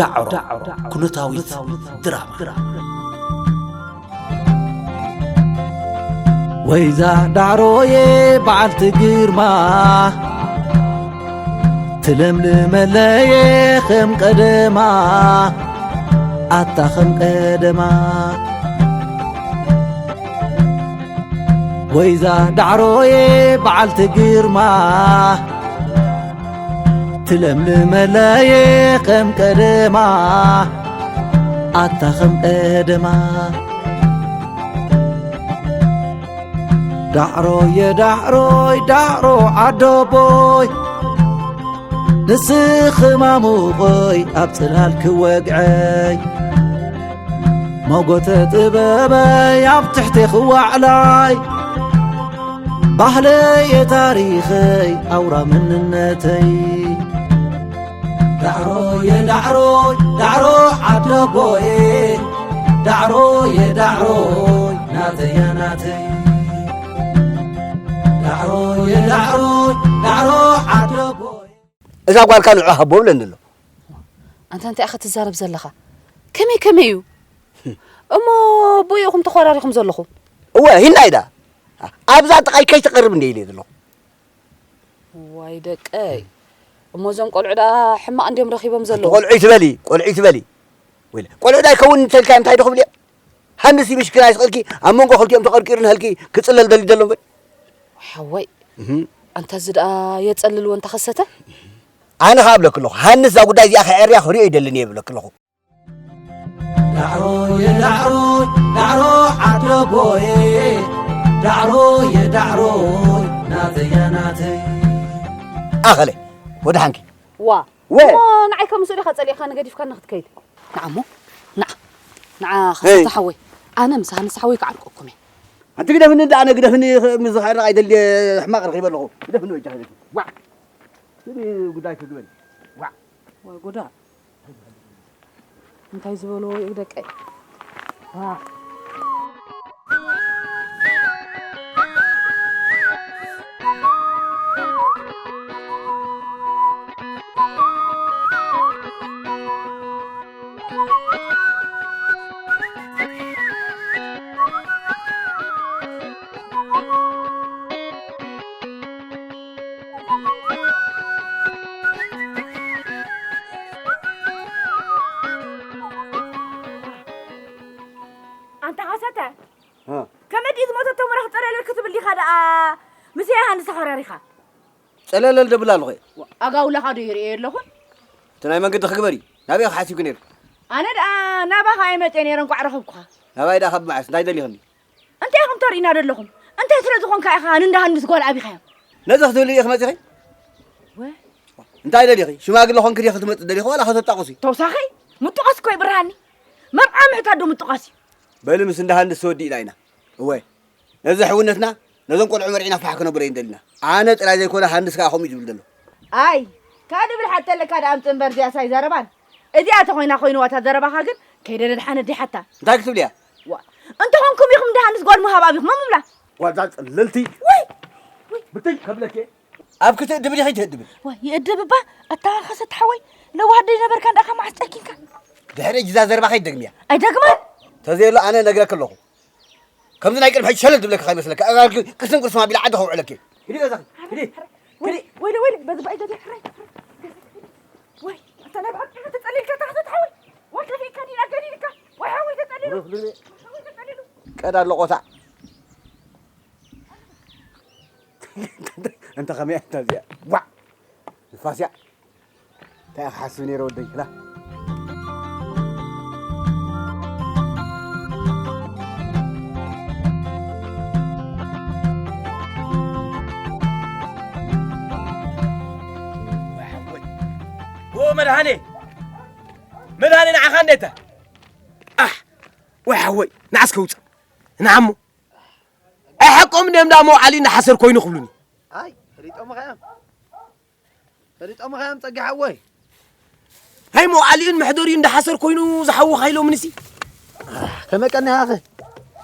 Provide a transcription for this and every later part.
ዳዕሮ ኩነታዊት ድራማ። ወይዛ ዳዕሮዬ በዓልቲ ግርማ፣ ትለምልመለየ ከም ቀደማ፣ ኣታ ከም ቀደማ። ወይዛ ዳዕሮዬ በዓልቲ ግርማ፣ ትለምልመለየ ከም ቀደማ፣ ኣታ ከም ቀደማ። ዳዕሮየ ዳዕሮይ ዳዕሮ ዓደቦይ፣ ንስኺ ማሙቐይ ኣብ ጽላል ክወግዐይ፣ መጎተ ጥበበይ ኣብ ትሕቲ ክዋዕላይ፣ ባህለየ ታሪኸይ ኣውራ መንነተይ። ዳዕሮየ ዳዕሮይ ዳዕሮ ዓደቦየ፣ ዳዕሮየ ዳዕሮይ ናተያ ናተይ። ዳዕሮየ ዳዕሮይ ዳዕሮ ዓደቦየ። እዛ ጓልካ ንዑ ሃቦ ብለኒ ኣሎ። ኣንታ እንታይ ኢኻ ትዛረብ ዘለኻ? ከመይ ከመይ እዩ? እሞ ብኡ ኢኹም ተኾራሪኹም ዘለኹም? እወ፣ ሂና ኢዳ። ኣብዛ ጥቓይ ከይትቐርብ እንደ ኢለ ዘለኹ። ዋይ ደቀይ። እሞ እዞም ቆልዑ ደኣ ሕማቕ እንድዮም ረኺቦም ዘለዉ። ቆልዑ ይትበሊ፣ ቆልዑ ይትበሊ። ወይለ፣ ቆልዑ ዳኣ ይከውን እንተልካ እንታይ ዶ ክብል እየ? ሃንሲ ምሽክና ይስቕልኪ፣ ኣብ መንጎ ክልቲኦም ተቐርቂሩ ንህልኪ ክጽለል ደልዩ ዘሎ እምበር። ሓወይ፣ እህ። ኣንታ እዚ ደኣ የጸልልዎ እንተኸሰተ? ኣነ ኸኣ እብለኪ ኣለኹ፣ ሃንስ እዛ ጉዳይ እዚኣ ከዕርያ ክሪኦ ይደልን እየ እብለኪ ኣለኹ። ዳዕሮ የዳዕሮ ዳዕሮ ዓደቦየ፣ ዳዕሮ የዳዕሮ ናተያ ናተይ። ኣኸለ፣ ወደ ሓንኪ። ዋ፣ ወ- እሞ ንዓይ ከም ምስኡ ዲኻ ጸሊእካ ንገዲፍካ ንኽትከይድ? ንዓ እሞ፣ ንዓ፣ ንዓ ኸሰተ ሓወይ፣ ኣነ ምስ ሃንስ ሓወይ ክዓርቀኩም እየ። ኣንቲ ግደፍኒ እንዳ ኣነ ግደፍኒ፣ ምስ ዝኸዕርቕ ኣይደልየ ሕማቕ ረኺበ ኣለኹ። ግደፍኒ በጃ ግደፍኒ። ዋዕ። ስዲ ጉዳይ ክግበል። ዋዕ። ወይ ጉዳ። እንታይ ዝበልዎ እዩ ደቀይ? ዋዕ። ኣንታ ኸሰተ፣ እ። ከመይ ድዩ ዝሞተቶ መራኽ ጸለለል ክትብል ዲኻ ደኣ ምስ ዮሃንስ ተኸራሪኻ? ጸለለል ደብል ኣለኹ እየ። ኣጋውላኻ ዶ ይርእዮ ኣለኹን? እቲ ናይ መንገዲ ክግበር እዩ። ናበይ ኢኻ ሓሲብኪ ነይርኪ? ኣነ ደኣ ናባኻ ኣይመጽእ ነይረ፣ እንቋዕ ረኸብኩኻ። ናባይ ደኣ ካብ መዓስ? እንታይ ደሊኽኒ? እንታይ ኢኹም ተርእዩና ዘለኹም? እንታይ ስለ ዝኾንካ ኢኻ ንእንዳ ሃንስ ጓል ኣቢኻዮ? ነዚ ክትብሊ ኢኺ መጺኺ? ወ- እንታይ ደሊኺ? ሽማግለ ኾንኪ ዲኺ ክትመጺ ደሊኺ ዋላ ከተጣቑሲ? ተውሳኸይ? ምጥቓስ እኮ ይብርሃኒ። መርዓ ምሕታት ዶ ምጥቓስ እዩ? በሊ ምስ እንዳ ሃንስ ተወዲእና ኢና። እወ። ነዚ ሕውነትና፣ ነዞም ቆልዑ መርዒና ፋሕ ክነብሮ ኢና ደሊና። ኣነ ጥራይ ዘይኮነ ሃንስ ከኣ ከምኡ እዩ ዝብል ዘሎ። ኣይ፣ ካልእ ብልሓት ተለካ ደኣ ኣምጽእ እምበር እዚኣስ ኣይዛረባን። እዚኣ ተኾይና ኮይንዋ እታ ዘረባኻ ግን ከይደ ደድሓነ ዲሓታ። እንታይ ክትብል እያ? ዋ፣ እንተኾንኩም ኢኹም ደኣ ሃንስ ጓል ምሃብ ኣቢኹም ምብላ። ዋዛ ጽልልቲ። ወይ! ወይ! ብትይ ከብለኪ። ኣብ ክትእድብ ዲኺ ትህድብን? ዋይ፣ ይእድብ እባ። ኣታ ኸሰት ሓወይ፣ ለዋህ ደይ ነበርካ እንዳኻ መዓስ ጨኪንካ? ድሕሪ እጅዛ ዘረባ ከይትደግምያ። ኣይደግማን። ተዘየሎ ኣነ ነግረክ ኣለኹ። ከምዚ ናይ ቅድሚ ሕጂ ሸለል ዝብለካ ከይመስለካ። ኣጋርኪ ቅስን ቅስም ኣቢለ ዓዲ ከውዕለኪ። ሂዲ ገዛኺ፣ ሂዲ። ወይለ፣ ወይለ፣ ወይለ፣ በዚ ባይ ገዛ ሕራይ። ወይ፣ ኣታ ናይ ብሓቂ ተጸሊልካ ታሕቲ ትሓወይ። ዋልታ ከይካ ዲና ገዲልካ። ወይ ሓወይ ተጸሊሉ። ሩፍ ድሪ። ሓወይ ተጸሊሉ። ቀዳ ኣለቆታ። እንተ ከመይ ኣንታ እዚኣ። ዋዕ። ንፋስ እያ። እንታይ ኢኻ ሓስብ ነይረ ወደይ? ክላ። ወይ ሓወይ። ኦ መድሃኔ። መድሃኔ ንዓኻ እንዴታ። ኣሕ። ወይ ሓወይ። ንዓስ ከውጽእ። ንዓሞ። ኣይ ሓቆም እንድዮም ደኣ መውዓሊ እንዳሓሰር ኮይኑ ክብሉኒ። ኣይ፣ ፈሊጦም ኸያም። ፈሊጦም ኸያም ጸጊ ሓወይ። ኣይ መውዓሊኡን መሕደሪኡ እንዳሓሰር ኮይኑ ዝሓውኻ ኢሎምንሲ። ከመይ ቀኒኻኸ?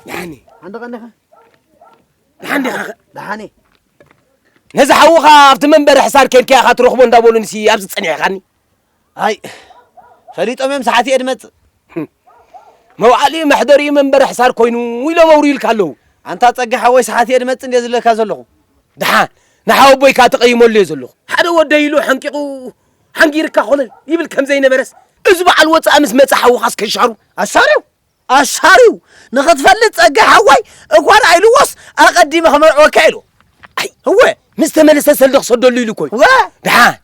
ደሓኒ። ሓንዲ ቀኒኻ? ደሓን ዲኻኸ? ደሓኒ። ነዚ ሓውኻ ኣብቲ መንበሪ ሕሳር ኬድካ ኢኻ ትረኽቦ እንዳበሉንሲ ኣብዚ ጸኒሕካኒ። ኣይ፣ ፈሊጦም እዮም ሰዓት እየ ድመጽእ። መውዓሊ መሕደሪ መንበሪ ሕሳር ኮይኑ ኢሎም ኣውርዩልካ ኣለዉ። ኣንታ ጸጋ ሓወይ፣ ሰዓት እየ ድመጽእ እንደ ዝለካ ዘለኹ። ደሓን፣ ንሓወቦይካ ተቐይመሉ እየ ዘለኹ። ሓደ ወደይ ኢሉ ሓንቂቑ ሓንጊርካ ኮለል ይብል ከም ዘይነበረስ፣ እዚ በዓል ወጻኢ ምስ መጸ ሓውኻስ ከሻሩ ኣሻርዩ ኣሻርዩ ንኽትፈልጥ ጸጋ ሓወይ፣ እኳ ደኣ ኢልዎስ ኣቐዲመ ከመርዕወካ ኢሉ። ኣይ፣ እወ። ምስ ተመለሰ ሰልዲ ክሰደሉ ኢሉ እኮ እዩ። እወ። ደሓን፣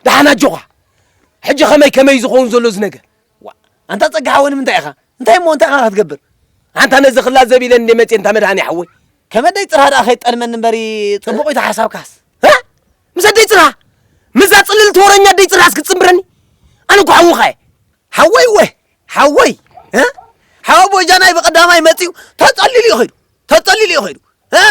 ደሓን ኣጆኻ። ሕጂ ከመይ ከመይ ዝኸውን ዘሎ እዚ ነገር? ዋ፣ ኣንታ ጸጋ ሓወይ ንምንታይ ኢኻ? እንታይ እሞ እንታይ ኢኻ ክትገብር? ኣንታ ነዚ ክላዘብ ኢለ እንደ መጽየ እንታ መድሃኒ ሓወይ። ከመደይ ጽርሃ ደኣ ከይጠልመኒ እምበሪ ጽቡቕ እዩ ተሓሳብካስ። እ? ምስ ኣደይ ጽርሃ? ምስዛ ጽልልቲ ወረኛ ኣደይ ጽርሃስ ክትጽንብረኒ? ኣነ እኮ ሓውኻ እየ። ሓወይ እወ፣ ሓወይ፣ እ? ሓወቦይ ጃናይ ብቐዳማይ መጺኡ ተጸሊሉ እዩ ኸይዱ። ተጸሊሉ እዩ ኸይዱ። እ፣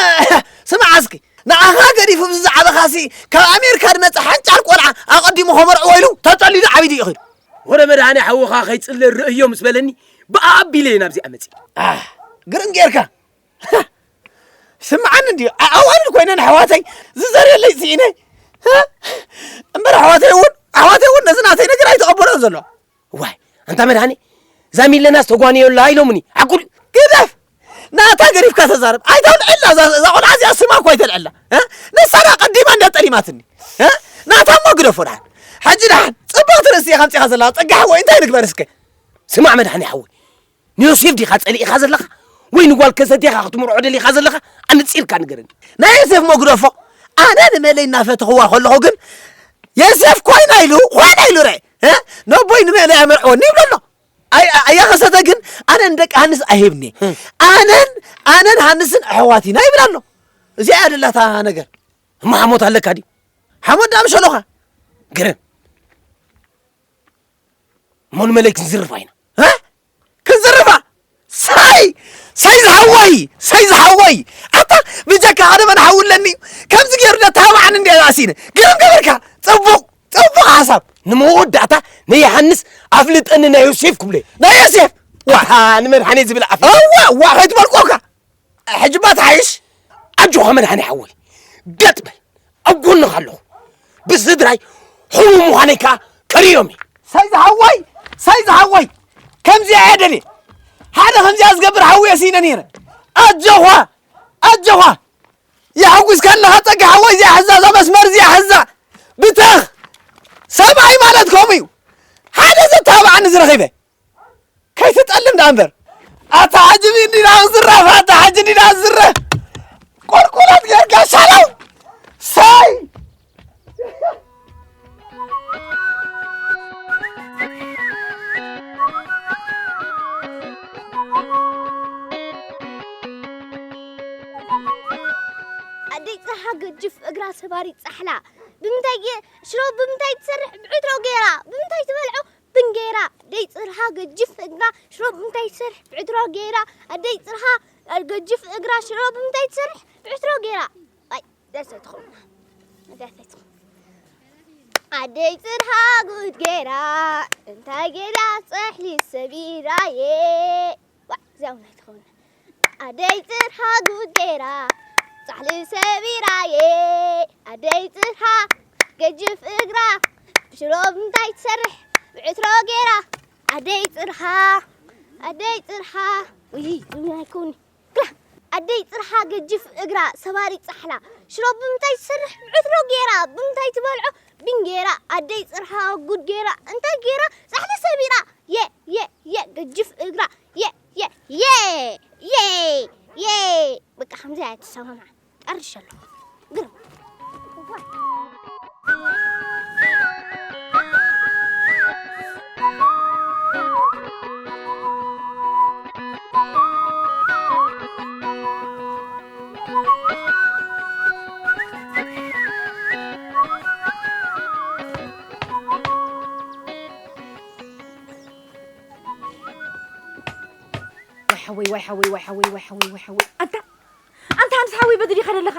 ስማዕ እስኪ፣ ንዓኻ ገዲፉ ምስ ዝዓበኻሲ ካብ ኣሜሪካ ዝመጸ ሓንጫል ቆልዓ ኣቐዲሙ ከመርዕዎ ኢሉ ተጸሊሉ ዓቢዱ እዩ ኸይዱ። ወረ መድሃኒ ሓውኻ ከይጽለ ርእዮ ምስ በለኒ ብኣ ኣቢለ እየ ናብዚኣ መጺእ። ኣህ፣ ግርም ጌርካ። ስምዓኒ እንድዩ፣ ኣ-፣ ኣዋልድ ኮይነን ኣሕዋተይ ዝዘርየለይ ስኢነ። እ? እምበር ኣሕዋተይ እውን፣ ኣሕዋተይ እውን ነዚ ናተይ ነገር ኣይተቐበሎን ዘሎ። ዋይ፣ ኣንታ መድሃኒ፣ እዛ ሚለናስ ተጓንዮ ኣላ ኢሎምኒ። ዓቁል ግደፍ! ናታ ገዲፍካ ተዛረብ። ኣይተልዕላ፣ እዛ፣ እዛ ቆልዓ እዚኣ ስማ እኮ ኣይተልዕላ። እ? ንሳ ደኣ ቀዲማ እንድያ ጠሊማትኒ። እ? ናታ እሞ ግደፎ ደሓን። ሕጂ ደሓን፣ ጽብቕቲ ርእሲ ኢኻ ኣምጺኻ ዘለኻ። ጸጋ ሓወይ፣ እንታይ ንግበር እስከ? ስማዕ መድሃኒ ሓወይ፣ ንዮሴፍ ዲኻ ጸሊእኻ ዘለኻ? ወይ ንጓል ከሰቴኻ ክትምርዖ ደሊኻ ዘለኻ? ኣነጺርካ ንገረኒ። ናይ ዮሴፍ እሞ ግደፎ። ኣነ ንመለይ እናፈተኽዋ ከለኹ ግን፣ ዮሴፍ ኮይና ኢሉ፣ ኮይና ኢሉ ርአ። እ? ነቦይ ንመለይ ኣመርዕወኒ ይብሎ ኣሎ። ኣይ-፣ ኣያ ከሰተ ግን ኣነ ንደቂ ሃንስ ኣይህብኒ። ኣነን፣ ኣነን ሃንስን ኣሕዋት ኢና ይብል ኣሎ። እዚኣ እያ ደላታ ነገር። እሞ ሓሞት ኣለካ ድዩ? ሓሞት ደኣ ምሸሎኻ። ግርም። እሞ ንመለይ ክንዝርፋ ኢና። እ? ክንዝርፋ? ሳይ! ሳይ ዝሓወይ! ሳይ ዝሓወይ! ኣታ ብጀካ ሓደ መን ሓው ኣለኒ እዩ። ከምዚ ገይሩ ደተባብዓኒ እንድየ ኣሲነ። ግርም ገበርካ። ጽቡቕ፣ ጽቡቕ ሓሳብ። ንመወዳእታ ናይ ዮሃንስ ኣፍልጠኒ ናይ ዮሴፍ ክብሎ እየ። ናይ ዮሴፍ! ዋ! ኣታ ንመድሓኒ ዝብል ኣፍ። እዋ፣ ዋ፣ ከይትበልቆካ። ሕጂ እባ ትሓይሽ? ኣጆኻ መድሓኒ ሓወይ። ገጥ በል። ኣብ ጎንኻ ኣለኹ። ብስድራይ ሕሙም ምዃነይ ከኣ ከርእዮም እየ። ሳይ ዝሓወይ! ሳይ ዝሓወይ! ከምዚኣ እየ ደልየ። ሓደ ከምዚኣ ዝገብር ሓውየ ስኢነ ነይረ። ኣጆኻ! ኣጆኻ! የሐጒስካ ኣለኻ ጸጋ ሓወይ፣ እዚኣ ሕዛ፣ እዛ መስመር እዚኣ ሕዛ። ብተኽ! ሰብኣይ ማለት ከምኡ እዩ። ሓደ ዘተባብዓኒ ዝረኺበ። ከይትጠልም ደኣ እምበር። ኣታ ሕጂ እንዲና ዝራፍ፣ ኣታ ሕጂ እንዲና ዝረ-፣ ቁልቁለት ጌርካ ሻለው። ሳይ! ኣደይ ጽርሃ ገጅፍ እግራ ሰባሪ ጻሕላ። ብምንታይ ገ-፣ ሽሮ ብምንታይ ትሰርሕ? ብዕትሮ ገይራ። ብምንታይ ትበልዖ? ብእንጌራ። ኣደይ ጽርሃ ገጅፍ እግራ ሽሮ ብምንታይ ትሰርሕ? ብዕትሮ ገይራ። ኣደይ ጽርሃ ገጅፍ እግራ ሽሮ ብምንታይ ትሰርሕ? ብዕትሮ ገይራ። ኣይ፣ ደርሰ ትኸውን። ደርሰ ትኸውን። ኣደይ ጽርሃ ጉድ ገይራ፣ እንታይ ገይራ ጻሕሊ ሰቢራየ። ዋ፣ እዚኣ እውን ኣይትኸውን። ኣደይ ጽርሃ ጉድ ገይራ፣ ጻሕሊ ሰቢራየ። ኣደይ ጽርሃ ገጅፍ እግራ፣ ብሽሮ ብምንታይ ትሰርሕ? ብዕትሮ ገይራ። ኣደይ ጽርሃ፣ ኣደይ ጽርሃ። ውይ፣ ዝብና ኣይኮኒ። ክላ፣ ኣደይ ጽርሃ ገጅፍ እግራ፣ ሰባሪ ጻሕላ። ሽሮ ብምንታይ ትሰርሕ? ብዕትሮ ገይራ። ብምንታይ ትበልዖ? ብእንጌራ። ኣደይ ጽርሃ ጉድ ገይራ። እንታይ ገይራ? ጻሕሊ ሰቢራ። የ፣ የ፣ የ፣ ገጅፍ እግራ። የ፣ የ፣ የ፣ የ፣ የ። በቃ ከምዚ እያ ትሰማማዕ። ጨርሻለሁ። ግርም። ዋይ ሓወይ፣ ዋይ ሓወይ፣ ዋይ ሓወይ፣ ዋይ ሓወይ፣ ዋይ ሓወይ። ኣንታ፣ ኣንታ፣ ኣንስ ሓወይ በዚ ዲኻ ዘለኻ?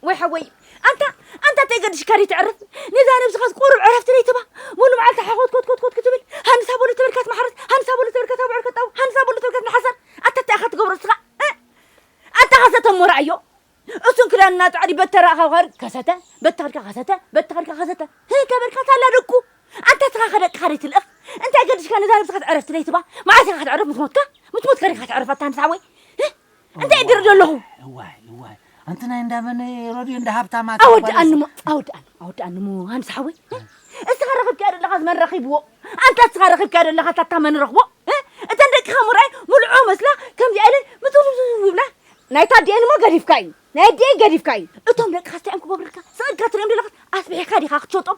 ዋይ ሓወይ። ኣንታ፣ ኣንታ፣ እንታይ ገድሽካ ደይ ትዕርፍ? ነዛ ነብስኻስ ቁሩብ ዕረፍቲ ደይ ትባ? ሙሉ መዓልቲ ሓኾት ኮት ኮት ኮት ክትብል፣ ሃንሳ በሉ ተበልካ ትመሓረስ፣ ሃንሳ በሉ ተበልካ ተብዕር ከጣው፣ ሃንሳ በሉ ተበልካ ትመሓሰር። ኣታ እንታይ ኢኻ ትገብሮ ንስኻ? እ? ኣታ ኸሰተ እሞ ረኣዮ። እሱን ክዳንና ጻዕዲ በተራእኻ ኸር ከሰተ፣ በተኸድካ ከሰተ፣ በተኸድካ ከሰተ። ህህ ከበድካ ሳላ ደቁ። ኣንታ ስኻ ኸደቅኻ ደይ ትልእኽ? እንታይ ገድሽካ ነዛ ነብስኻ ትዕረፍ ትለይ ትባ። መዓስ ኢኻ ክትዕረፍ? ምስ ሞትካ? ምስ ሞትካ ዲኻ ክትዕረፍ ኣታ ንስሓወይ? ህ? እንታይ እድር ዘለኹ? እዋይ፣ እዋይ። ኣንቲ ናይ እንዳመን ረድዮ እንዳ ሃብታማት ኣወድኣኒ እሞ፣ ኣወድኣኒ፣ ኣወድኣኒ እሞ፣ ሃንስ ሓወይ። እስኻ ረኺብካዮ ዘለኻስ መን ረኺብዎ? ኣንታ እስኻ ረኺብካዮ ዘለኻስ ኣታ መን ረኽቦ? እተን ደቅኻ ምርኣይ ሙሉዖ መስላ ከምዚኣ ኢለን ምትውትውትው ይብላ። ናይ ታዲኤን እሞ ገዲፍካ እዩ። ናይ ኣዲኤን ገዲፍካ እዩ። እቶም ደቅኻ እንታይ እዮም ክገብሩልካ? ስቕ ኢልካ ትሪኦም ዘለኻስ ኣስቢሕካ ዲኻ ክትሸጦም?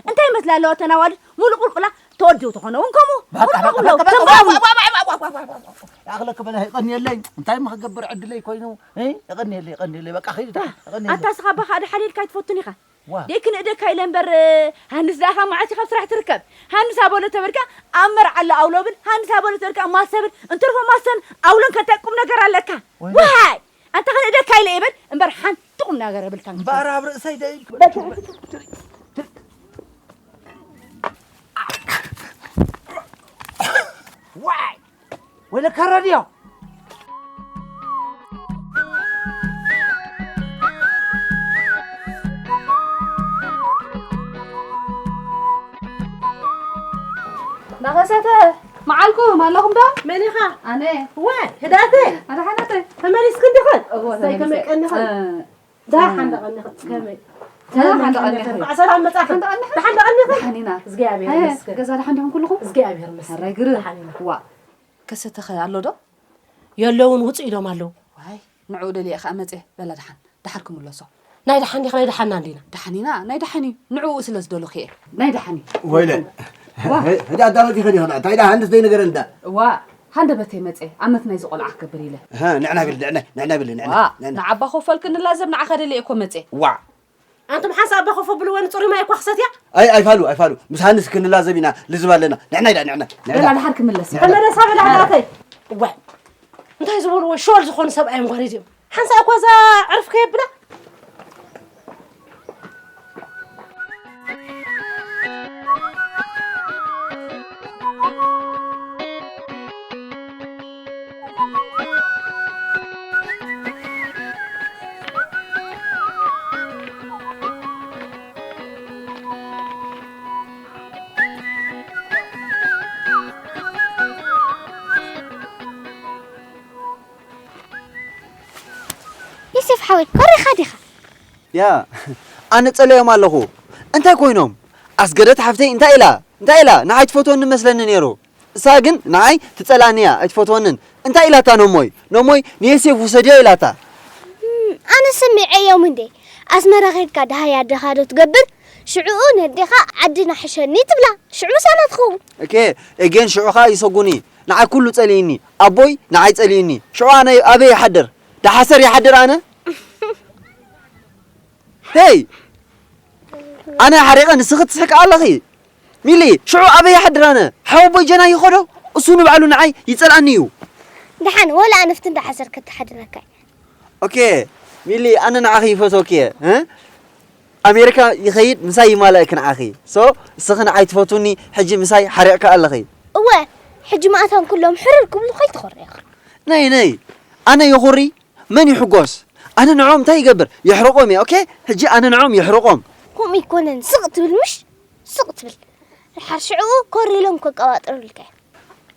እንታይ ይመስላ ኣለዋ እተን ኣዋልድ? ሙሉ ቁልቁላ ተወዲኡ ተኾነ እውን ከምኡ። በቃ፣ በቃ፣ በቃ፣ በቃ፣ በቃ፣ በቃ፣ በቃ፣ በቃ፣ በቃ፣ ይኣኽለኪ በለ፣ የቐንየለይ። እንታይ እሞ ክገብር ዕድለይ ኮይኑ? እ? የቐንየለይ፣ የቐንየለይ። በቃ፣ ኺድ፣ የቐንየለይ። ኣታ ስኻ ባኻ ደሓሊልካ ኣይትፈቱን ኢኻ። ዋ። ደይ ክንእደካ ኢለ እምበር፣ ሃንስ ደኣ ካብ መዓስ ኢኻ ኣብ ስራሕ ትርከብ? ሃንስ ኣበሎ ተበልካ ኣብ መርዓ ኣሎ ኣውሎ ብል፣ ሃንስ ኣበሎ ተበልካ ማሰ ብል፣ እንትርፎ ማሰን ኣውሎን ከታይ ቁም ነገር ኣለካ? ወይኔ። ዋይ! ኣንታ ክንእደካ ኢለ እየ በል እምበር ሓንቲ ቁም ነገር የብልካን። እምበኣር ኣብ ርእሰይ ደይ ዋይ! ወይለካ ረድዮ! እንዳኸሰተ መዓልኩም ኣለኹም ዶ? መን ኢኻ? ኣነ። እወ፣ ህድኣተ። ኣድሓነተ። ተመሊስክን ዲኽን? እወ፣ እሰይ፣ ከመይ ተመሊሰ። ቀኒኽን? እ፣ ደሓን ዶ ቀኒኽን? ከመይ? ደሓን ዶ ቀኒኽን? እንኳዕ ሰላም መጻእክን። ደሓን ዶ ቀኒኽን? ደሓን ዶ ቀኒኽን? ደሓን ኢና። እግዚኣብሔር እ፣ ይመስገን። ገዛ ደሓን ዲኹም ኩልኹም? እግዚኣብሔር ይመስገን። ሕራይ ግርም። ደሓን ኢና። ዋ፣ ከሰተኸ ኣሎ ዶ? የለውን፣ ውጽእ ኢሎም ኣለዉ። ዋይ፣ ንዕኡ ደሊየ ኸኣ መጽየ። በላ ደሓን፣ ደሓር ክምለሶ። ናይ ደሓን ዲኻ ናይ ደሓንና እንዲና? ደሓን ኢና፣ ናይ ደሓን እዩ። ንዕኡ ስለ ዝደለኹ እየ። ናይ ደሓን እዩ። ወይለ። ዋ። ህዳ ኣዳመት ይኸዲ ይኸዳ። እንታይ ደሓን ደስ ደይ ነገር እንዳ? ዋ፣ ሃንደበተይ መጽየ። ኣመት ናይዚ ቆልዓ ክገብር ኢለ። ሃ፣ ንዕና ብል፣ ንዕና፣ ንዕና ብል፣ ንዕና፣ ዋ፣ ንዕና። ንዓባ ኮፈልክ ንላዘብ ንዓኻ ደሊየ እኮ መጽየ። ዋ። ኣንቱም ሓንሳእ ኣባ ኮፍ ኣብልዎ፣ ንጽሩይ ማይ እኳ ክሰትያ። ኣይ፣ ኣይፋሉ፣ ኣይፋሉ። ምስ ሃንስ ክንላዘብ ኢና ልዝብ ኣለና። ንዕና ኢዳ፣ ንዕና፣ ንዕና። በላ፣ ድሓር ክምለስ። ንዕና። ተመለሳ በላ፣ ሓላፈይ። እዋይ፣ እንታይ ዝበልዎ ሸወል ዝኾኑ ሰብኣይ እዮም ጓል እዚኦም። ሓንሳእ እኳ እዛ ዕርፍ ከየብላ። ዮሴፍ ሓወይ፣ ኮሪኻ ዲኻ? ያ፣ ኣነ ጸለዮም ኣለኹ። እንታይ ኮይኖም? ኣስገደት ሓፍተይ እንታይ ኢላ? እንታይ ኢላ? ንዓይ ትፈትወኒ መስለኒ ነይሩ። እሳ ግን ንዓይ ትጸልኣኒ እያ፣ ኣይትፈትወንን። እንታይ ኢላታ ነሞይ? ነሞይ ንዮሴፍ ውሰድዮ ኢላታ። እም፣ ኣነ ሰሚዐዮም እንዴ። ኣስመራ ኸድካ ደሃይ ኣደኻ ዶ ትገብር? ሽዕኡ ነዴኻ ዓድና ሕሸኒ ትብላ። ሽዑ ምሳና ትኸውን። እኬ፣ ኤጌን ሽዑ ኸኣ ይሰጉኒ። ንዓይ ኩሉ ጸሊእኒ። ኣቦይ ንዓይ ጸሊእኒ። ሽዑ ኣነ ኣበይ ይሓድር? ደሓሰር ይሓድር ኣነ? ሄይ! ኣነ ሓሪቐ ንስኺ ትስሕቂ ኣለኺ። ሚሊ፣ ሽዑ ኣበይ ይሓድር ኣነ? ሓወቦይ ጀና ይኸዶ? እሱ ንባዕሉ ንዓይ ይጸልኣኒ እዩ። ደሓን፣ ወላ ኣነ ፍትን ደሓሰር ከተሓድረካ እየ። ኦኬ፣ ሚሊ፣ ኣነ ንዓኺ ይፈትወኪ እየ፣ እ? ኣሜሪካ ይኸይድ፣ ምሳይ ይማላእኪ ንዓኺ። ሶ፣ እስኺ ንዓይ ትፈትውኒ፣ ሕጂ ምሳይ ሓሪቕኪ ኣለኺ። እወ፣ ሕጂ ማእታን ኩሎም ሕርር ክብሉ ከይትኾሪ ኢኻ። ነይ፣ ነይ፣ ኣነ ይኹሪ፣ መን ይሕጎስ? ኣነ ንዕኦም እንታይ ይገብር? የሕርቖም እየ፣ ኦኬ? ሕጂ ኣነ ንዕኦም የሕርቖም። ከምኡ ኣይኮነን፣ ስቕ ትብል ምሽ? ስቕ ትብል። ድሓር ሽዕኡ ኮር ኢሎም ከቀባጥሩልካ እዮም።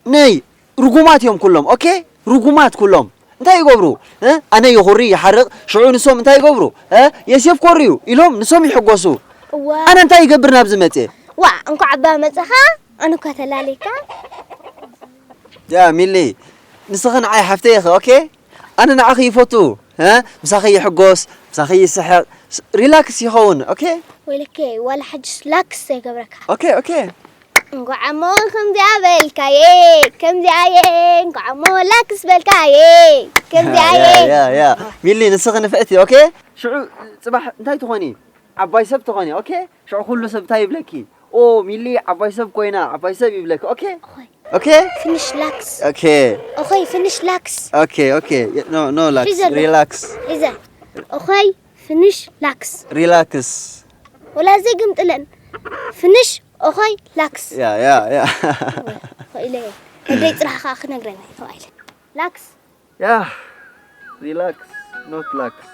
ነይ፣ ርጉማት እዮም ኩሎም፣ ኦኬ? ርጉማት ኩሎም። እንታይ ይገብሩ? እ? ኣነ ይኹሪ፣ ይሓርቕ፣ ሽዑ ንሶም እንታይ ይገብሩ? እ? የሴፍ ኮርዩ ኢሎም ንሶም ይሕጎሱ። እዋ። ኣነ እንታይ ይገብር ናብዚ መጽየ? ዋ፣ እንኳዕ ኣባ መጻኻ፣ ኣነ እኳ ተላለይካ። ያ ሚሊ፣ ንስኺ ንዓይ ሓፍተይ ኢኺ፣ ኦኬ? ኣነ ንዓኺ ይፈቱ፣ እ? ምሳኺ ይሕጎስ፣ ምሳኺ ይስሕቕ፣ ስ-፣ ሪላክስ ይኸውን፣ ኦኬ? ወይለከ፣ ዋላ ሓጅስ ላክስ ዘይገብረካ። ኦኬ፣ ኦኬ። እንኳዕ እሞ ከምዚኣ በልካየ፣ ከምዚኣየ፣ እንኳዕ እሞ ላክስ በልካየ፣ ከምዚኣየ። ያ፣ ያ፣ ያ። ሚሊ፣ ንስኺ ንፍዕቲ፣ ኦኬ? ሽዑ ጽባሕ እንታይ ትኾኒ? ዓባይ ሰብ ትኾኒ፣ ኦኬ? ሽዑ ኩሉ ሰብ እንታይ ይብለኪ? ኦ፣ ሚሊ ዓባይ ሰብ ኮይና፣ ዓባይ ሰብ ይብለኪ፣ ኦኬ? ኦኬ? ፊኒሽ ላክስ። ኦኬ። ኦኸይ፣ ፊኒሽ ላክስ። ኦኬ፣ ኦኬ። ኖ፣ ኖ ላክስ። ሒዘ ኣሎ። ሪላክስ። ሒዘ። ኦኸይ፣ ፊኒሽ ላክስ። ሪላክስ። ወላ ዘይግምጥለን። ፊኒሽ፣ ኦኸይ፣ ላክስ። ያ፣ ያ፣ ያ። ኦኸይ ኢለ እየ። ወደይ ጽናሕ ከኣ ክነግረና እዩ ተባሂለ። ላክስ። ያ፣ ሪላክስ፣ ኖት ላክስ።